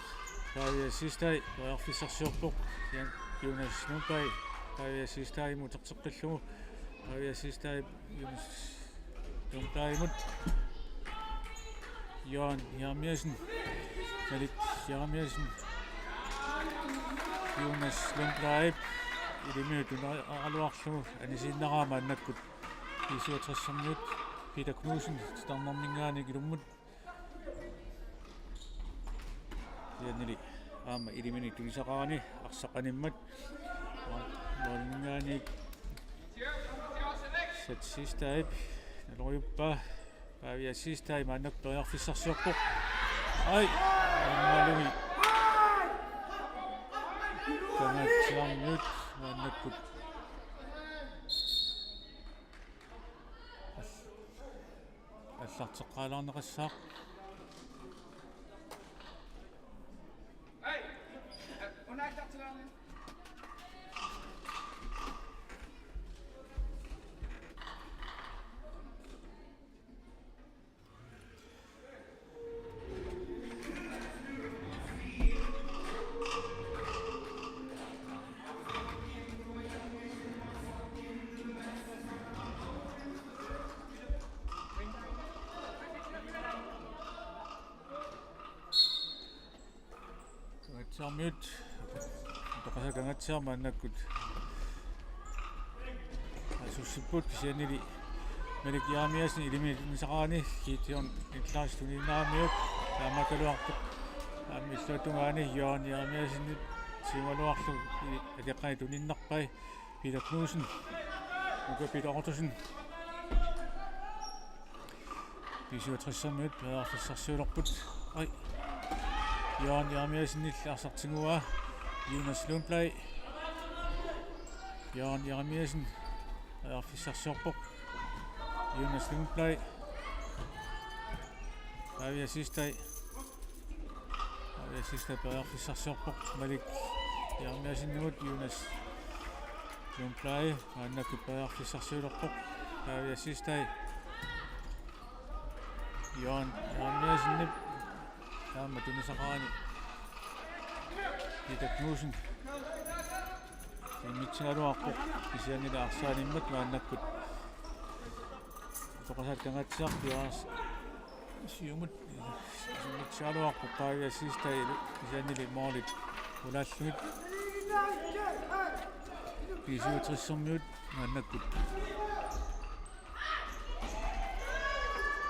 Pavia Siegstad periarfissarsiorpoq. Jan-, Jonas Lundblad, Pavia Siegstadimut uterteqqillugu. Pavia Siegstad Jonas Lundbladimut. Jørgen Jeremiassen. Malik Jeremiassen. Jonas Lundbladip ilaminik tuneraluarlugu anisinneqaraa maannakkut B syvogtressermiut. Peter Knudsen titarnerminngaanniit ilummut. Kisiannili aamma ilaminik tunisaqarani arsaq animmat. Måliminngaanniit Sat Siegstadip naloriuppaa. Pavia Siegstad maannakkut periarfissarsiorpoq. Ai, aammalumi Kangaatsiarmiut maannakkut aallarteqqaalaarneqassaaq. Kangaatsiarmiut, Utoqqasaat Kangaatsiaq maannakkut asussipput, kisiannili Malik Jeremiassen ilaminik tunisaqarani, Gideon Niklas tuniinnaramiuk taamaakkaluarpoq. Aamma illuatungaani Jørgen Jeremiassenip siumaluarlu i-, akeqqani tuniinnarpai. Peter Knudsen. Nuka Peter Ottosen. B syvogtressermiut periarfissarsiulerput. Ai. Jørgen Jeremiassenip arsaq tiguaa. Jonas Lundblad. Jørgen Jeremiassen periarfissarsiorpoq. Jonas Lundblad. Pavia Siegstad. Pavia Siegstad periarfissarsiorpoq. Malik Jeremiassenimut, Jonas Lundblad maannakkut periarfissarsiulerpoq. Pavia Siegstad. Jørgen Jeremiassenip aamma tunisaqarani Peter Knudsen isimmitsigaluarpoq, kisiannili arsaq animmat maannakkut Utoqqasaat Kangaatsiaq piareers-, Siumut isimmitsigaluarpoq Pavia Sistailu kisiannili målit ulaallugit. B-syvogtressermiut maannakkut.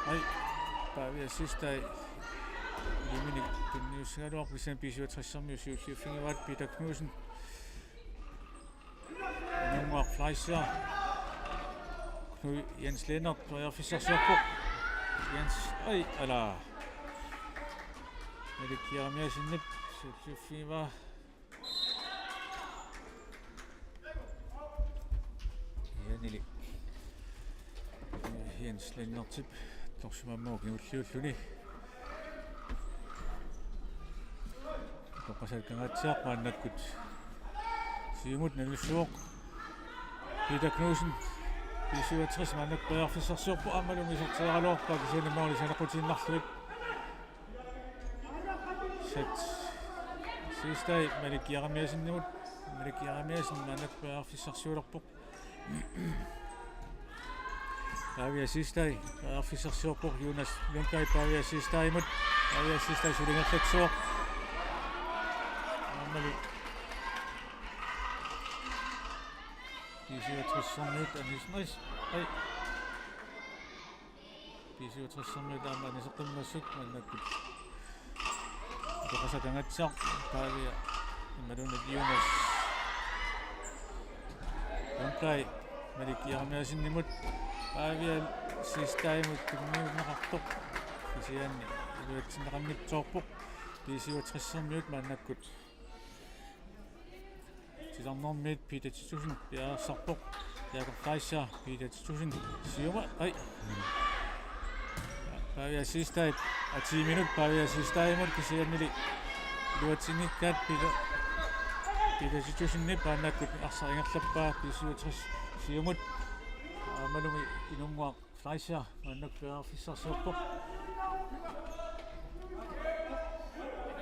Ai, Pavia Sistai iliminit tunniussigaluarpoq, kisianni B-syvogtressermiut siulliuffigivaat. Peter Knudsen. Inunnguaq Fleischer. Knud Jens Lennert periarfissarsiorpoq. Jens, ai, ala. Malik Jeremiassenip siulliuffigivaa. Kisiannili Jens Lennertip torsimammagu kingulliulluni. Utoqqasaat Kangaatsiaq maannakkut siumut nalliussaaq. Peter Knudsen, B-syvogtres, maannakkut periarfissarsiorpoq, aammalu iserteriaraluarpaa, kisianni måli saneqqutiinnarlugu. Sat Sistai Malik Jeremiassenimut, Malik Jeremiassen maannakkut periarfissarsiulerpoq. Pavia Sistai periarfissarsiorpoq, Jonas Lundblad Pavia Sistaimut, Pavia Sistai suli ingerlatsivoq. Aammalu B-syvogtressermiut anismais. Ai. B-syvogtressermiut aamma aniseqqimmassuk maannakkut. Utoqqasaat Kangaatsiaq, Pavia imaluunniit Jonas Lundblad Malik Jeremiassenimut, Pavia Sistaimut tunniunneqartoq. Kisianni iluatsinneqanngitsoorpoq. B-syvogtressermiut maannakkut. Titarnermiit Peter Titussen piareersarpoq. Jakob Fleischer, Peter Titussen, siumut, ai. Pavia Sistai, atiiminut Pavia Sistaimut, kisiannili iluatsinngikkaat. Peter, Peter Titussenip maannakkut arsaq ingerlappaa, B-syvogtres siumut. Aammalumi Inunnguaq Fleischer maannakkut periarfissarsiorpoq.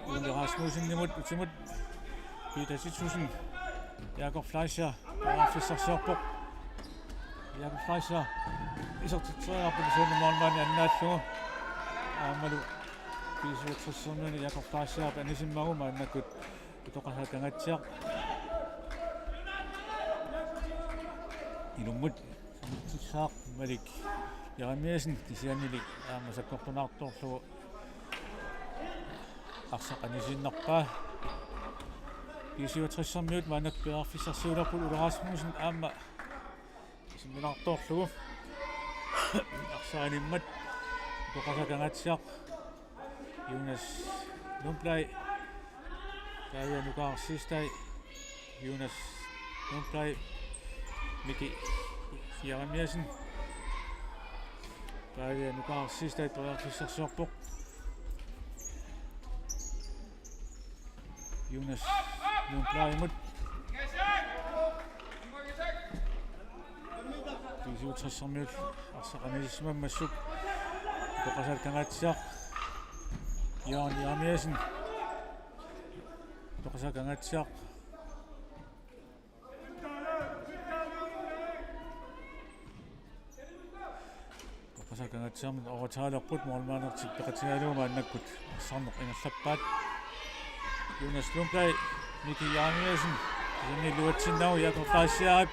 Ole Rasmussenimut utimut. Peter Titussen. Jakob Fleischer periarfissarsiorpoq. Jakob Fleischer isertitseriarpoq, kisianni målmandi annaallugu. Aammalu B-syvogtressermiunit Jakob Fleischer anisimmagu maannakkut Utoqqasaat Kangaatsiaq. Ilummut isertitsissaaq Malik Jeremiassen, kisiannili aamma sakkortunaartorlugu arsaq anisiinnarpaa. B-syvogtressermiut maannakkut periarfissarsiulerput, Ole Rasmussen aamma isimmilaartorlugu. Arsaq animmat Utoqqasaat Kangaatsiaq. Jonas Lundblad. Pavia Nukaaraq Sistai. Jonas Lundblad. Miki Jeremiassen. Pavia Nukaaraq Sistai periarfissarsiorpoq. Jonas Lundbladimut. B-syvogtressermiut arsaq anisimammassuk. Utoqqasaat Kangaatsiaq. Jørgen Jeremiassen. Utoqqasaat Kangaatsiaq. Utoqqasaat Kangaatsiarmiut overtaleerput, målmandertik peqatigalugu maannakkut arsarneq ingerlappaat. Jonas Lundblad, Miki Jeremiassen, kisianni iluatsinnagu Jakob Fleischerip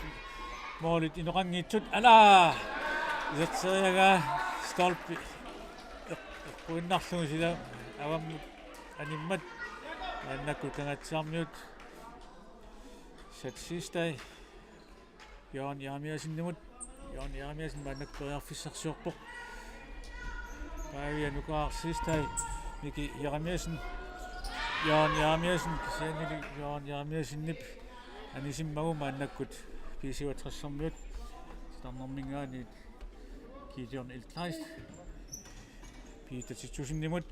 målit inoqanngitsut, ala! Iserteriaraa stolpi eq-, eqquinnarlugu sila avammut animmat. Maannakkut Kangaatsiarmiut Sat Sistai Jørgen Jeremiassenimut. Jørgen Jeremiassen maannakkut periarfissarsiorpoq. Pavia Nukaaraq Sistai, Miki Jeremiassen. Jørgen Jeremiassen, kisiannili Jørgen Jeremiassenip anisimmagu maannakkut B-syvogtressermiut. Titarnerminngaanniit Gideon Elkleist. Peter Titussenimut.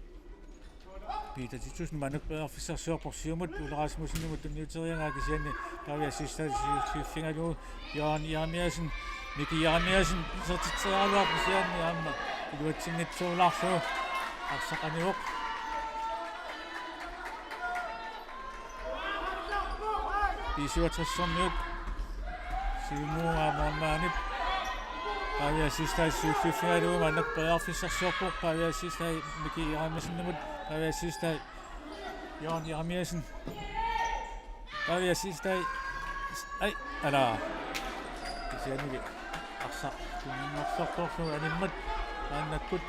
Peter Titussen maannakkut periarfissarsiorpoq siumut, Ole Rasmussenimut tunniuteriaraa, kisianni Pavia Sistai siulliuffigalugu. Jørgen Jeremiassen, Miki Jeremiassen isertitseriaraluarpoq, kisianni aamma iluatsinngitsoorlaarlugu arsaq anivoq. B-syvogtressermiut siumuugaa målmandip. Pavia Siegstad siulliuffigalugu maannakkut periarfissarsiorpoq. Pavia Siegstad Miki Jeremiassenimut. Pavia Siegstad Jørgen Jeremiassen. Pavia Siegstad. Ai, ala. Kisiannili arsaq tunniunnersortorlugu animmat maannakkut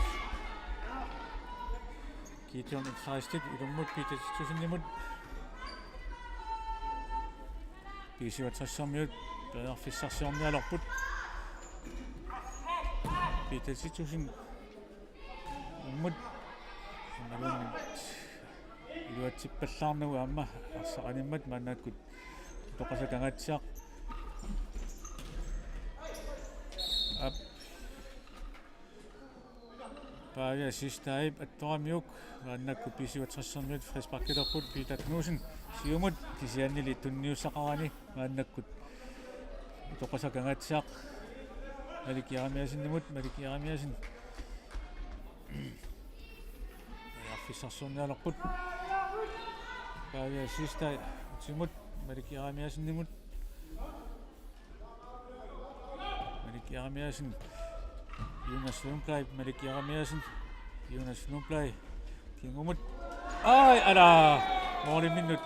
Gideon Kleistit ilummut Peter Titussenimut. B syvogtressermiut periarfissarsiornialerput. Peter Titussen ilummut. Imaluunniit iluatsippallaarnagu aamma arsaq animmat maannakkut Utoqqasaat Kangaatsiaq. Aap. Pavia Siegstadip attoramiuk maannakkut B syvogtressermiut frisparkilerput Peter Knudsen siumut kisiannili tunniussaqarani maannakkut Utoqqasaat Kangaatsiaq Malik Jeremiassenimut, Malik Jeremiassen. Periarfissarsiornialerput. Pavia Siegstad utimut Malik Jeremiassenimut. Malik Jeremiassen. Jonas Lundblad, Malik Jeremiassen. Jonas Lundblad. Kingumut. Ai, ala! Måliminnut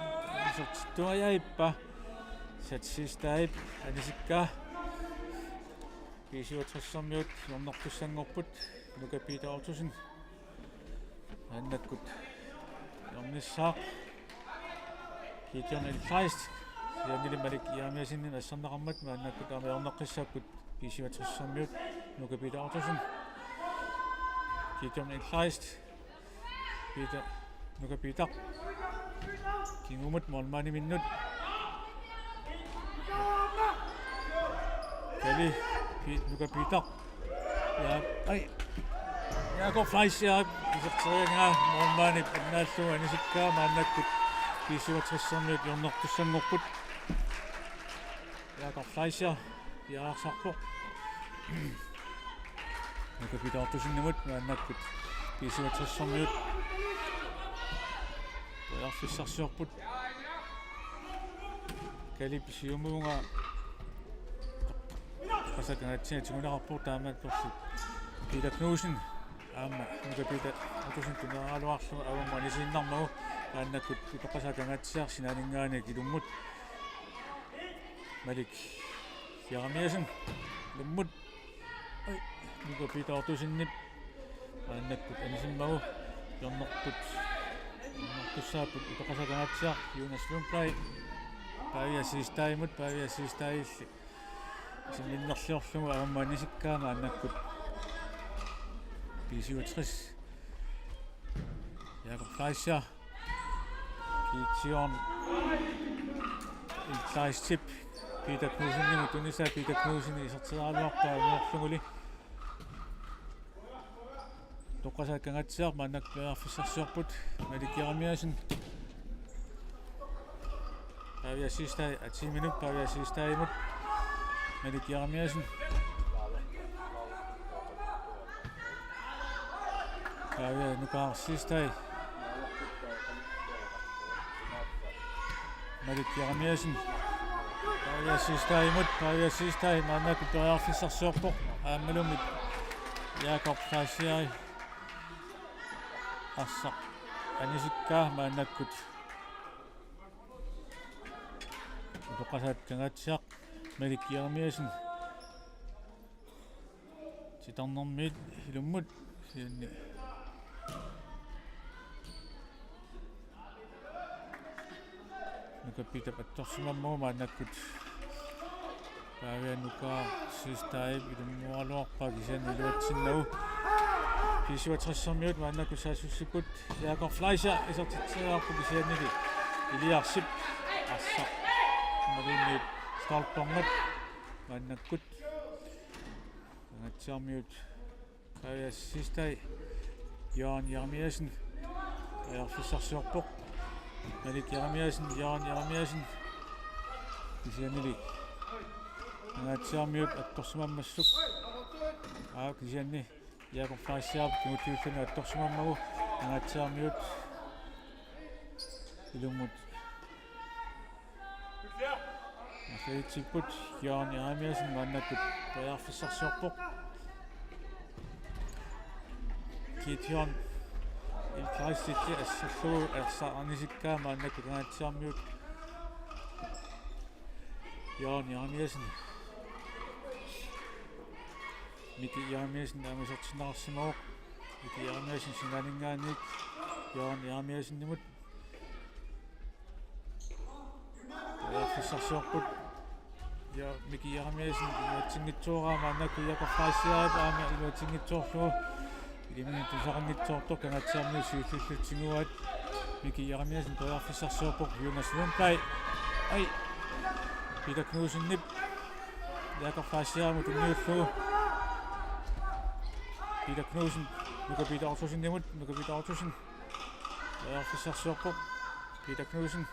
isertittuajaippa. Sat Siegstadip anisikkaa. B syvogtressermiut hjørnertussanngorput. Nuka Peter Ottosen. Maannakkut hjørnissaaq. Gideon Kleist. Kisiannili Malik Jeremiassenip asserneqarmat maannakkut aamma hjørneqqissaapput B syvogtressermiut. Nuka Peter Ottosen. Gideon Kleist. Peter. Nuka Peter. Kingumut målmandiminnut. Kali. Pi-, Nuka Peter. Ja, ai. Jakob Fleischer iserteriaraa målmandip annaallugu anisikkaa maannakkut B syvogtressermiut hjørnertussanngorput. Jakob Fleischer piareersarpoq. Nuka Peter Ottosenimut maannakkut B syvogtressermiut periarfissarsiorput. Kalip siumuunga Utoqqasaat Kangaatsiaq tiguneqarpoq taamaattorli Peter Knudsen aamma Nuka Peter Ottosen tuneraluarlugu avammut anisiinnarmagu maannakkut Utoqqasaat Kangaatsiaq sinaaninngaanniit ilummut Malik Jeremiassen ilummut. Ai, Nuka Peter Ottosenip maannakkut anisimmagu hjørnerput. Hjørnertussaapput Utoqqasaat Kangaatsiaq Jonas Lundblad. Pavia Siegstadimut, Pavia Siegstadilli sinninnerliorlugu avammut anisikkaa maannakkut B syvogtres. Jakob Fleischer. Gideon Kleistip Peter Knudsenimut tunisaa, Peter Knudsen iserteriaraluarpaa umiorluguli. Utoqqasaat Kangaatsiaq maannakkut periarfissarsiorput. Malik Jeremiassen. Pavia Siegstad, atiminut Pavia Siegstadimut. Malik Jeremiassen. Pavia Nukaaq Siegstad. Malik Jeremiassen. Pavia Siegstadimut, Pavia Siegstad maannakkut periarfissarsiorpoq. Aammaluunniit Jakob Fleischer. Arsaq anisikkaa maannakkut. Utoqqasaat Kangaatsiaq Malik Jeremiassen. Titarnermiit ilummut kisianni Nuka Peterip attorsimammagu maannakkut Pavia Nukaaq Siegstadip ilummuaraluarpaa kisianni iluatsinnagu. B syvogtressermiut maannakkut saassussipput. Jakob Fleischer isertitseriarpoq kisiannili Eliasip arsaq imaluunniit stolpermat maannakkut. Kangaatsiarmiut Pavia Siegstad, Jørgen Jeremiassen periarfissarsiorpoq. Malik Jeremiassen, Jørgen Jeremiassen kisiannili Kangaatsiarmiut attorsimammassuk. Aa, kisianni Jakob Fleischer kingulliulluni attorsimammagu Kangaatsiarmiut ilummut. Marlalitsipput. Jørgen Jeremiassen maannakkut periarfissarsiorpoq. Gideon Ilkaisilli asserlugu arsaq anisikkaa maannakkut Kangaatsiarmiut. Jørgen Jeremiassen. Miki Jeremiassen aamma isertinneqarsimavoq. Miki Jeremiassen sinaaninngaanniit Jørgen Jeremiassenimut. Periarfissarsiorput. Ja, Miki Jeremiassen iluatsinngitsoorpaa maannakkut Jakob Fleischerip aamma iluatsinngitsoorlugu. Ilaminik tusaqanngitsoortoq Kangaatsiarmiut siulliullutik tiguaat. Miki Jeremiassen periarfissarsiorpoq, Jonas Lundblad. Ai. Peter Knudsenip. Jakob Fleischerimut tunniullugu. Peter Knudsen. Nuka Peter Ottosenimut. Nuka Peter Ottosen. Periarfissarsiorpoq. Peter Knudsen.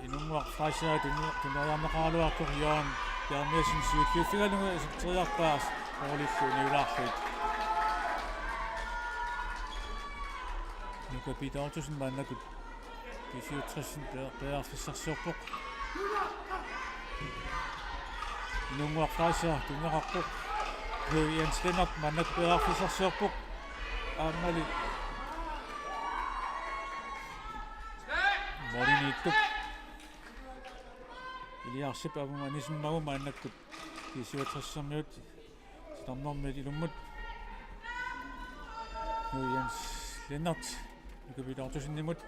Inunnguaq Fleischer tuni-, tunioriarneqaraluartoq Jørgen Jeremiassen siulliuffigalugu iserteriarpaa målillu niulaarlugu. Nuka Peter Ottosen maannakkut B syvogtres per-, periarfissarsiorpoq. Inunnguaq Fleischer tunniuteqarpoq. Knud Jens Lennert maannakkut periarfissarsiorpoq. Aammali målimiittup Eliasip aamma anisimmagu maannakkut B syvogtressermiut titarnermiit ilummut. Knud Jens Lennert, Nuka Peter Ottosenimut.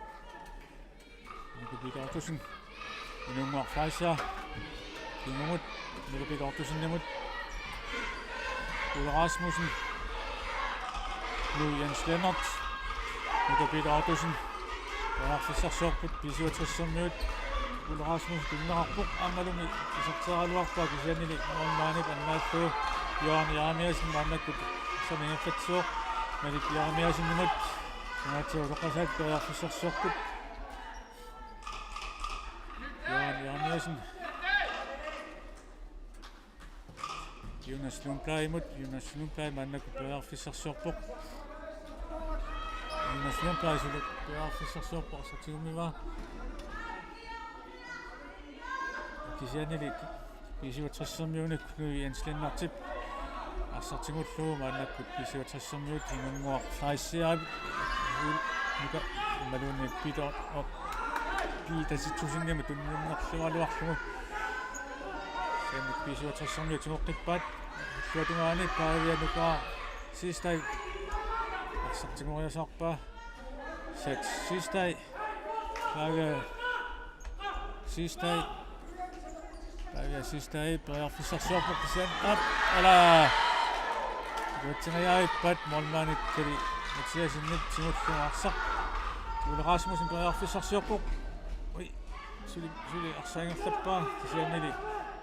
Nuka Peter Ottosen. Inunnguaq Fleischer. Kingumut. Nuka Peter Ottosenimut. Ole Rasmussen. Knud Jens Lennert. Nuka Peter Ottosen. Periarfissarsiorput B syvogtressermiut. Ole Rasmussen tunniuteqarpoq aammalumi iserteriaraluarpaa kisiannili målmandip annaallugu Jørgen Jeremiassen maannakkut arsaq ingerlatsivoq. Malik Jeremiassenimut. Kangaatsiaq Utoqqasaat periarfissarsiorput. Jørgen Jeremiassen. Jonas Lundbladimut, Jonas Lundblad maannakkut periarfissarsiorpoq. Jonas Lundblad suli periarfissarsiorpoq, arsaq tigummivaa. Kisiannili B syvogtressermiunit Knud Jens Lennertip arsaq tigullugu maannakkut B syvogtressermiut Inunnguaq Fleischerip Nuka imaluunniit Peter, Peter Titusenimut tunniunnerluaraluarlugu. Kisianni B syvogtressermiut tigoqqippaat. Illuatungaani Pavia Nuka Sistai arsaq tigoriasaarpaa. Sat Sistai. Pavia Sistai. Pavia Sistai periarfissarsiorpoq kisianni. Aap, ala. Iluatsingajaappat målmandip Kali Mathiassenip tigullugu arsaq. Ole Rasmussen periarfissarsiorpoq. Ui, suli, suli arsaq ingerlappaa kisiannili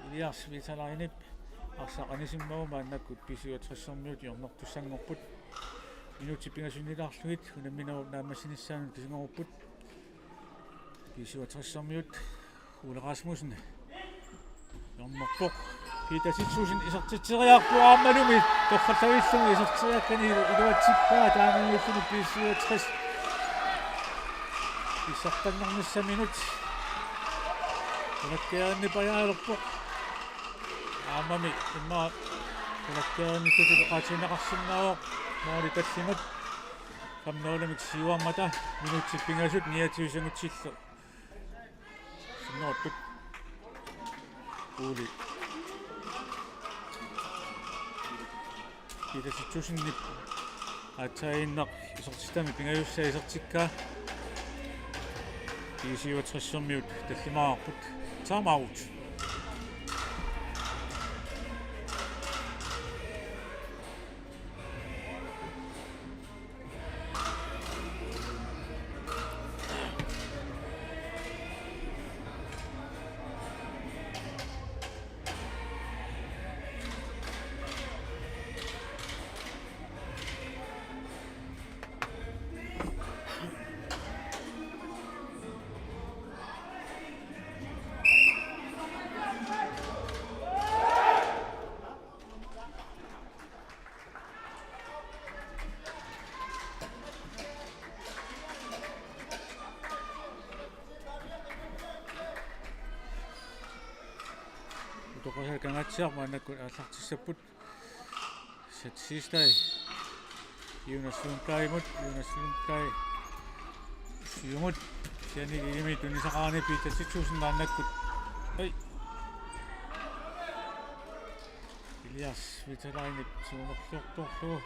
Elias Vitalainip arsaq anisimmagu maannakkut B syvogtressermiut hjørnertussanngorput. Minutsit pingasunnilaarlugit unamminerup naammassinissaanut kisinngorupput. B syvogtressermiut Ole Rasmussen. Hjørnerpoq. Peter Titusen isertitseriarpoq aammalumi. Torrallavillumi iserteriakkani iluatsippaa taamaalilluni B syvogtres. Isertitsernissaminnut. Qulakkeerinnippajaalerpoq. Aammami immaqa qulakkeerinnikkutut oqaatigineqarsinnaavoq måli tallimat. Fem nul-imik siuarmata minutsit pingasut niogtyve sekundillu sinneruttut. Ole Peter Titusenip aatsaannguaq isertitami pingajussaa isertikkaa. B syvogtressermiut tallimaarput. Time out. Utoqqasaat Kangaatsiaq maannakkut aallartissapput. Sat Sistai. Jonas Lundbladimut, Jonas Lundblad siumut, kisianni ilimi tunisaqarani Peter Titussen maannakkut. Ai. Elias Vitalainip siunerluortorlugu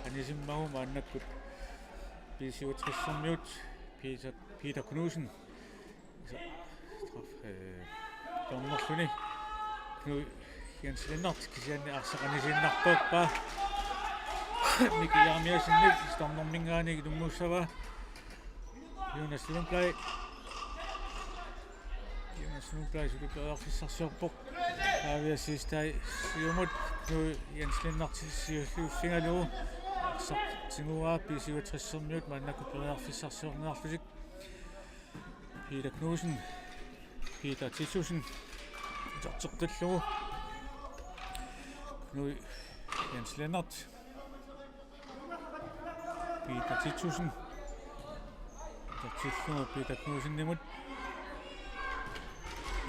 anisimmagu maannakkut B-syvogtressermiut Peter, Peter Knudsen. Straf, øh, dommerluni. Knud Jens Lennert kisianni arsaq anisiinnartorpaa. Miki Jeremiassenip dommerminngaanniit ilummoossavaa. Jonas Lundblad. Jonas Lundblad suli periarfissarsiorpoq. Pavia Siegstad siumut, Knud Jens Lennert siulliuffigalugu. Arsaq tiguaa B-syvogtressermiut maannakkut periarfissarsiorniarlutik. Peter Knudsen. Peter Titussen. Iserteqqillugu. Knud Jens Lennert. Peter Titussen. Isertillugu Peter Knudsenimut.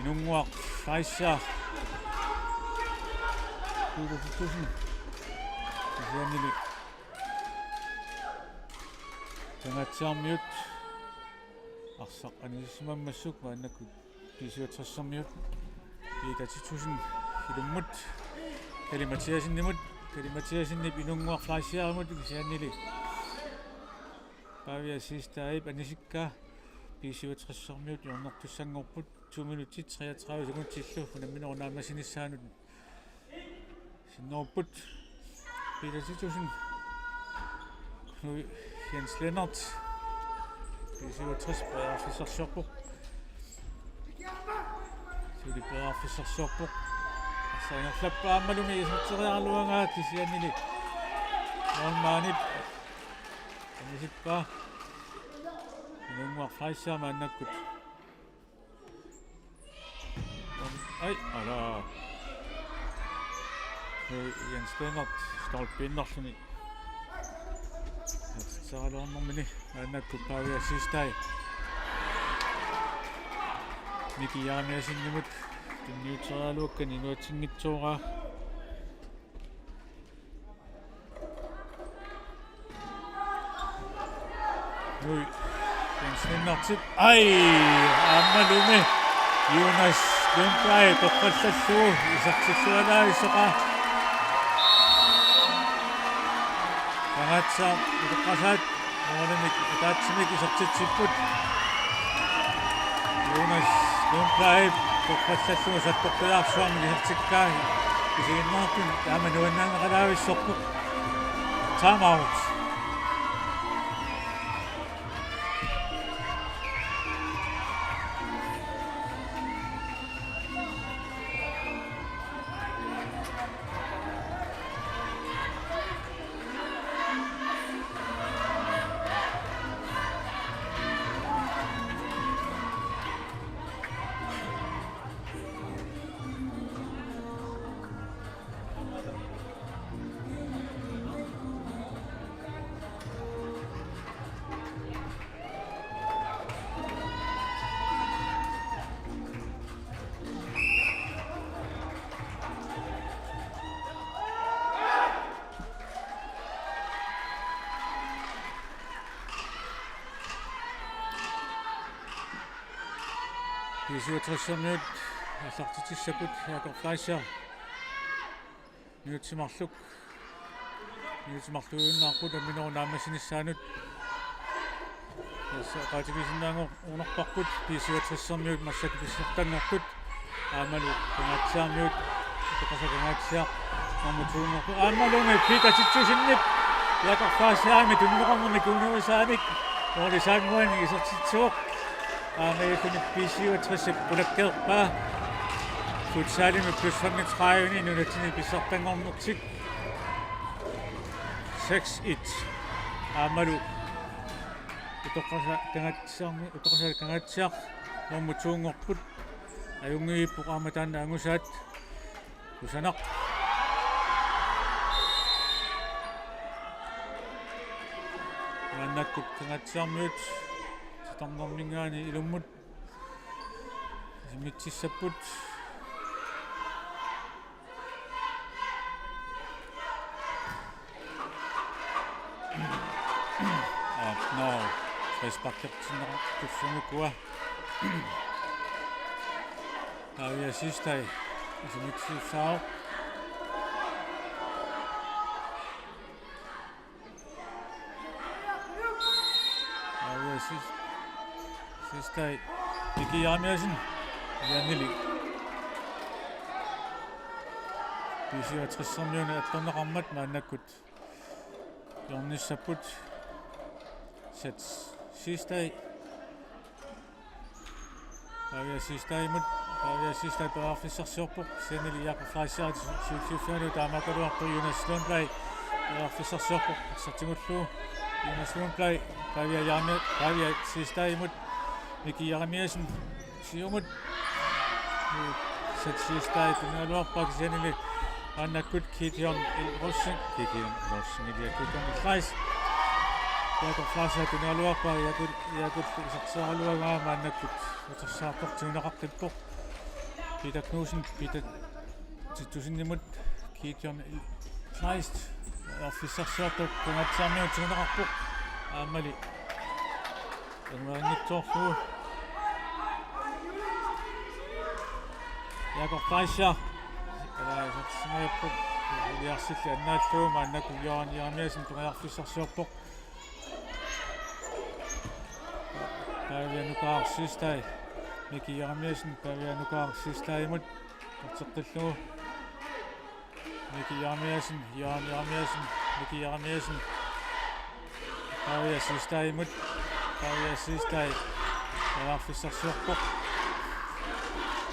Inunnguaq Fleischer. Peter Titussen. Kisiannili Kangaatsiarmiut arsaq anisimammassuk maannakkut B-syvogtressermiut. Peter Titussen ilummut. Kali Mathiassenimut. Kali Mathiassenip Inunnguaq Fleischerimut kisiannili Pavia Siegstadip anisikkaa. B-syvogtressermiut hjørnertussanngorput. To minutsit treogtredive sekundsillu unamminerup naammassinissaanut sinnerupput. Peter Titussen. Knud Jens Lennert. B-syvogtres periarfissarsiorpoq. Suli periarfissarsiorpoq. Arsaq ingerlappaa aammalumi iserteriaraluaraa kisiannili målmandip anisippaa. Inunnguaq Fleischer maannakkut. Ai, ala. Jens Lennert stolpiinnarluni. Isertitseraluarnermini maannakkut Pavia Siegstad. Miki Jeremiassenimut tunniuteriaraluakkani iluatsinngitsooraa. Nui. Jens Lennertip. Ai, aammalumi Jonas Lundblad toqqallallugu isertitsilluarlaavissoqaa. Kangaatsiaq Utoqqasaat målimik ataatsimik isertitsipput. Jonas Lundblad toqqallallugu sakkortujaarsuarmik isertikkaa. Isiginnaartuni taama nuannaanneqalaavissorpoq. Time out. B-syvogtressermiut aallartitsissapput. Jakob Fleischer. Minutsimarluk. Minutsimarluinnarput unamminerup naammassinissaanut. Tassa oqaatigisinnaanngorparput B-syvogtressermiut massakkut pissartanngortut. Aammalu Kangaatsiarmiut Utoqqasaat Kangaatsiaq nummer to-nngorpoq. Aammalumi Peter Titusenip Jakob Fleischerimit tunineqarnermik kuunerisaanik målip saammuani isertitsivoq. Aamma B-syvogtresip qulakkeerpaa. Futsalimi plus femogtredive nunatsinni pissartanngornertik. Seks et. Aammalu Utoqqasaat Kangaatsiarmi-, Utoqqasaat Kangaatsiaq nummer to-nngorput. Ajunngippoq aamma taanna angusaat. Kusanaq. Maannakkut Kangaatsiarmiut titarnerminngaanniit ilummut isimmitsissapput. Frisparkertinneqartussanukua. Pavia Sistai isimitsissaaq. Pavia Sis-, Sistai. Miki Jeremiassen. Janili. B-syvogtressermiunit atorneqarmat maannakkut hjørnissapput. Seth Sistai. Pavia Sistaimut. Pavia Sistai periarfissarsiorpoq. Kisiannili Jakob Fleischer siutsiuffianut taamaakkaluarpoq Jonas Lundblad. Periarfissarsiorpoq. Arsaq tigullugu. Jonas Lundblad. Pavia Jeremi-, Pavia Sistaimut. Miki Jeremiassen. Siumut. Seth Sistai tunualuarpaa kisiannili maannakkut Gideon L. Rosing, Gideon Rosing, Gideon L. Kleist. Jakob Fleischer tunualuarpaa, Jakob, Jakob isertitseraluaraa maannakkut utersaartoq tiguneqaqqippoq. Peter Knudsen, Peter Titusenimut, Gideon L. Kleist, periarfissarsiortoq Kangaatsiarmiut tiguneqarpoq. Aammali Angmaanngitsoorlugu. Jakob Fleischer. Kalaasersimajupput. Iliarsilli annaallugu maannakkut Jørgen Jeremiassen periarfissarsiorpoq. Pavia Nukaaraq Sistai. Miki Jeremiassen Pavia Nukaaraq Sistaimut. Atorteqqillugu. Miki Jeremiassen, Jørgen Jeremiassen, Miki Jeremiassen. Pavia Sistaimut, Pavia Sistai. Periarfissarsiorpoq.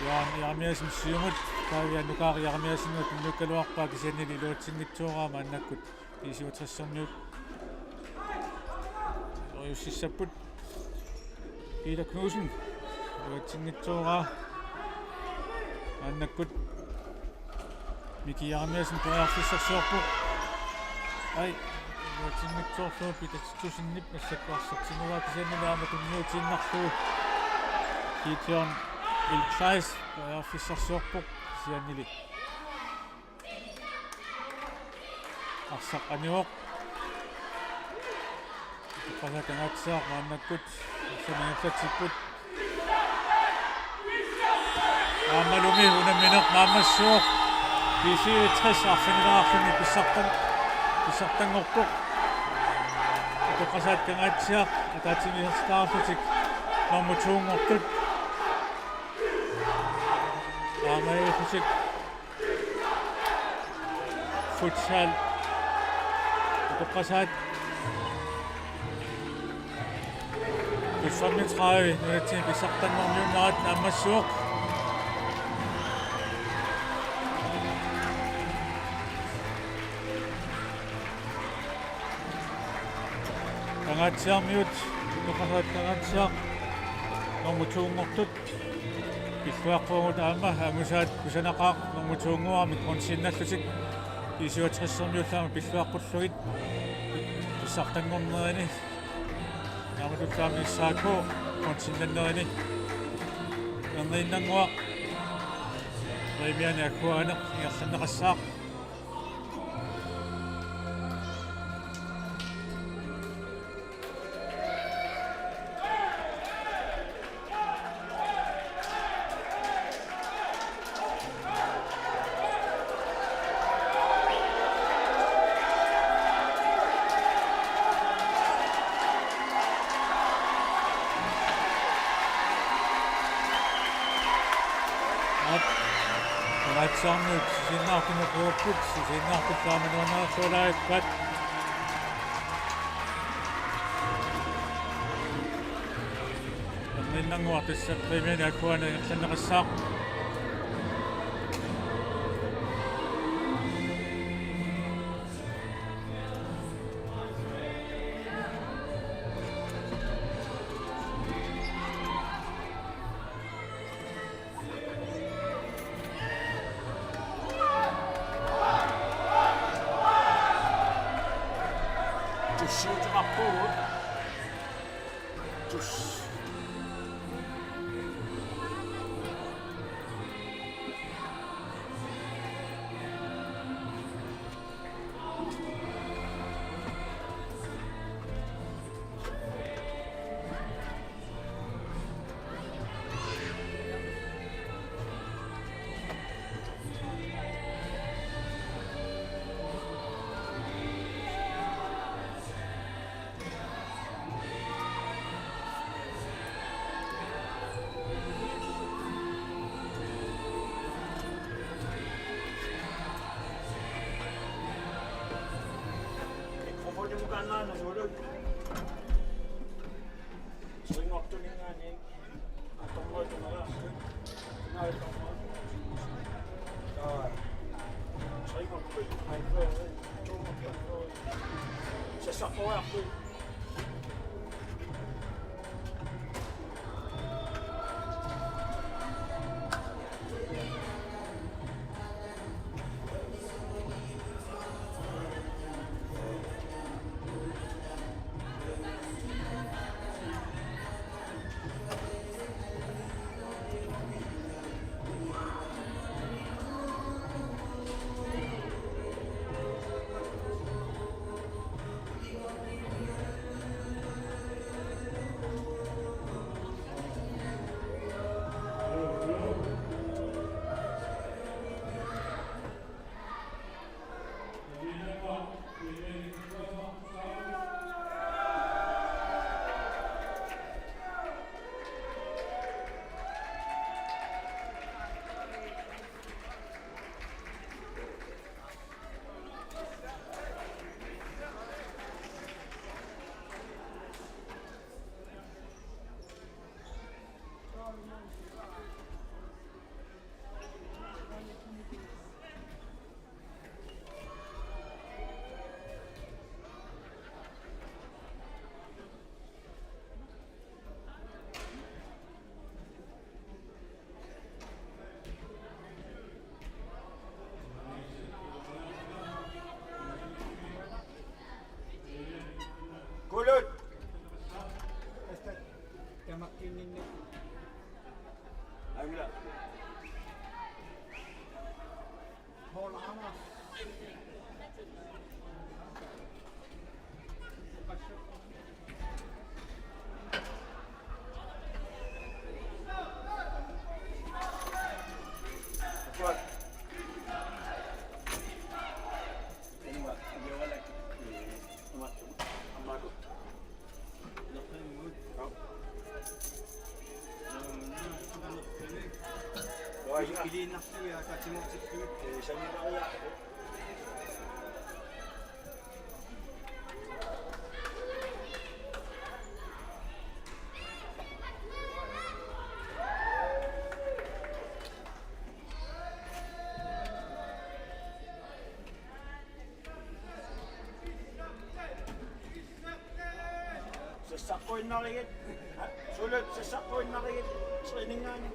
Jørgen Jeremiassen siumut, Pavia Nukaaraq Jeremiassenimut tunniukkaluarpaa kisiannili iluatsinngitsooraa maannakkut B-syvogtressermiut. Iluatsissapput. Peter Knudsen. Iluatsinngitsooraa. Maannakkut Miki Jeremiassen periarfissarsiorpoq. Ai. Iluatsinngitsoorlugu Peter Titusenip massakkut arsaq tiguaa kisiannili aamma tunniutiinnarlugu. Gideon L. Kleist periarfissarsiorpoq kisiannili. Arsaq anivoq. Utoqqasaat Kangaatsiaq maannakkut arsaq ingerlatsipput. Aammalumi unammineq naammassivoq. B-syvogtres arfinileraarluni pissartan-, pissartanngorpoq. Utoqqasaat Kangaatsiaq ataatsimiisartitaalerlutik nummer to-nngortut. Aamma ilusiuk. Futsal. Utoqqasaat. Plus femogtredive, nunatsinni pissartanngorniunnerat naammassivoq. Kangaatsiarmiut, Utoqqasaat Kangaatsiaq, nummer to-nngortut. Pilluaqquagut aamma angusaat kusanaqaaq nummer to-nnguamik qunsiinnallutik. B-syvogtressermiullu aamma pilluaqqullugit. Pissartanngornerini. Naamatullu aamma S A K qunsiinnannerini. Erniinnannguaq. Premiani akuaaneq ingerlanneqassaaq. Aap. Kangaatsiarmiut sisiinnaartunut quapput, sisiinnaartut taama nuannaarsualaarippaat. Erniinnannguaq tassa premiani akuaaneq ingerlanneqassaaq. Tussiuteqarpugut. Tus. Kulut. Tamakkiinninni. Aimla. Sassaqquinnarigit. Sulut sassaqquinnarigit. Træningaani.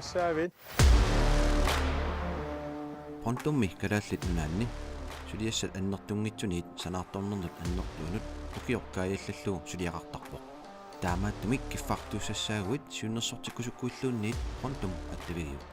Saavit. Pontummi Kalaallit Nunaanni suliassat annertunngitsuniit sanaartornernut annertuunut ukioq kaajallallugu suliaqartarpoq. Taamaattumik kiffartuussassaaguit siunnersortikkusukkuilluunniit Pontum attavigiuk.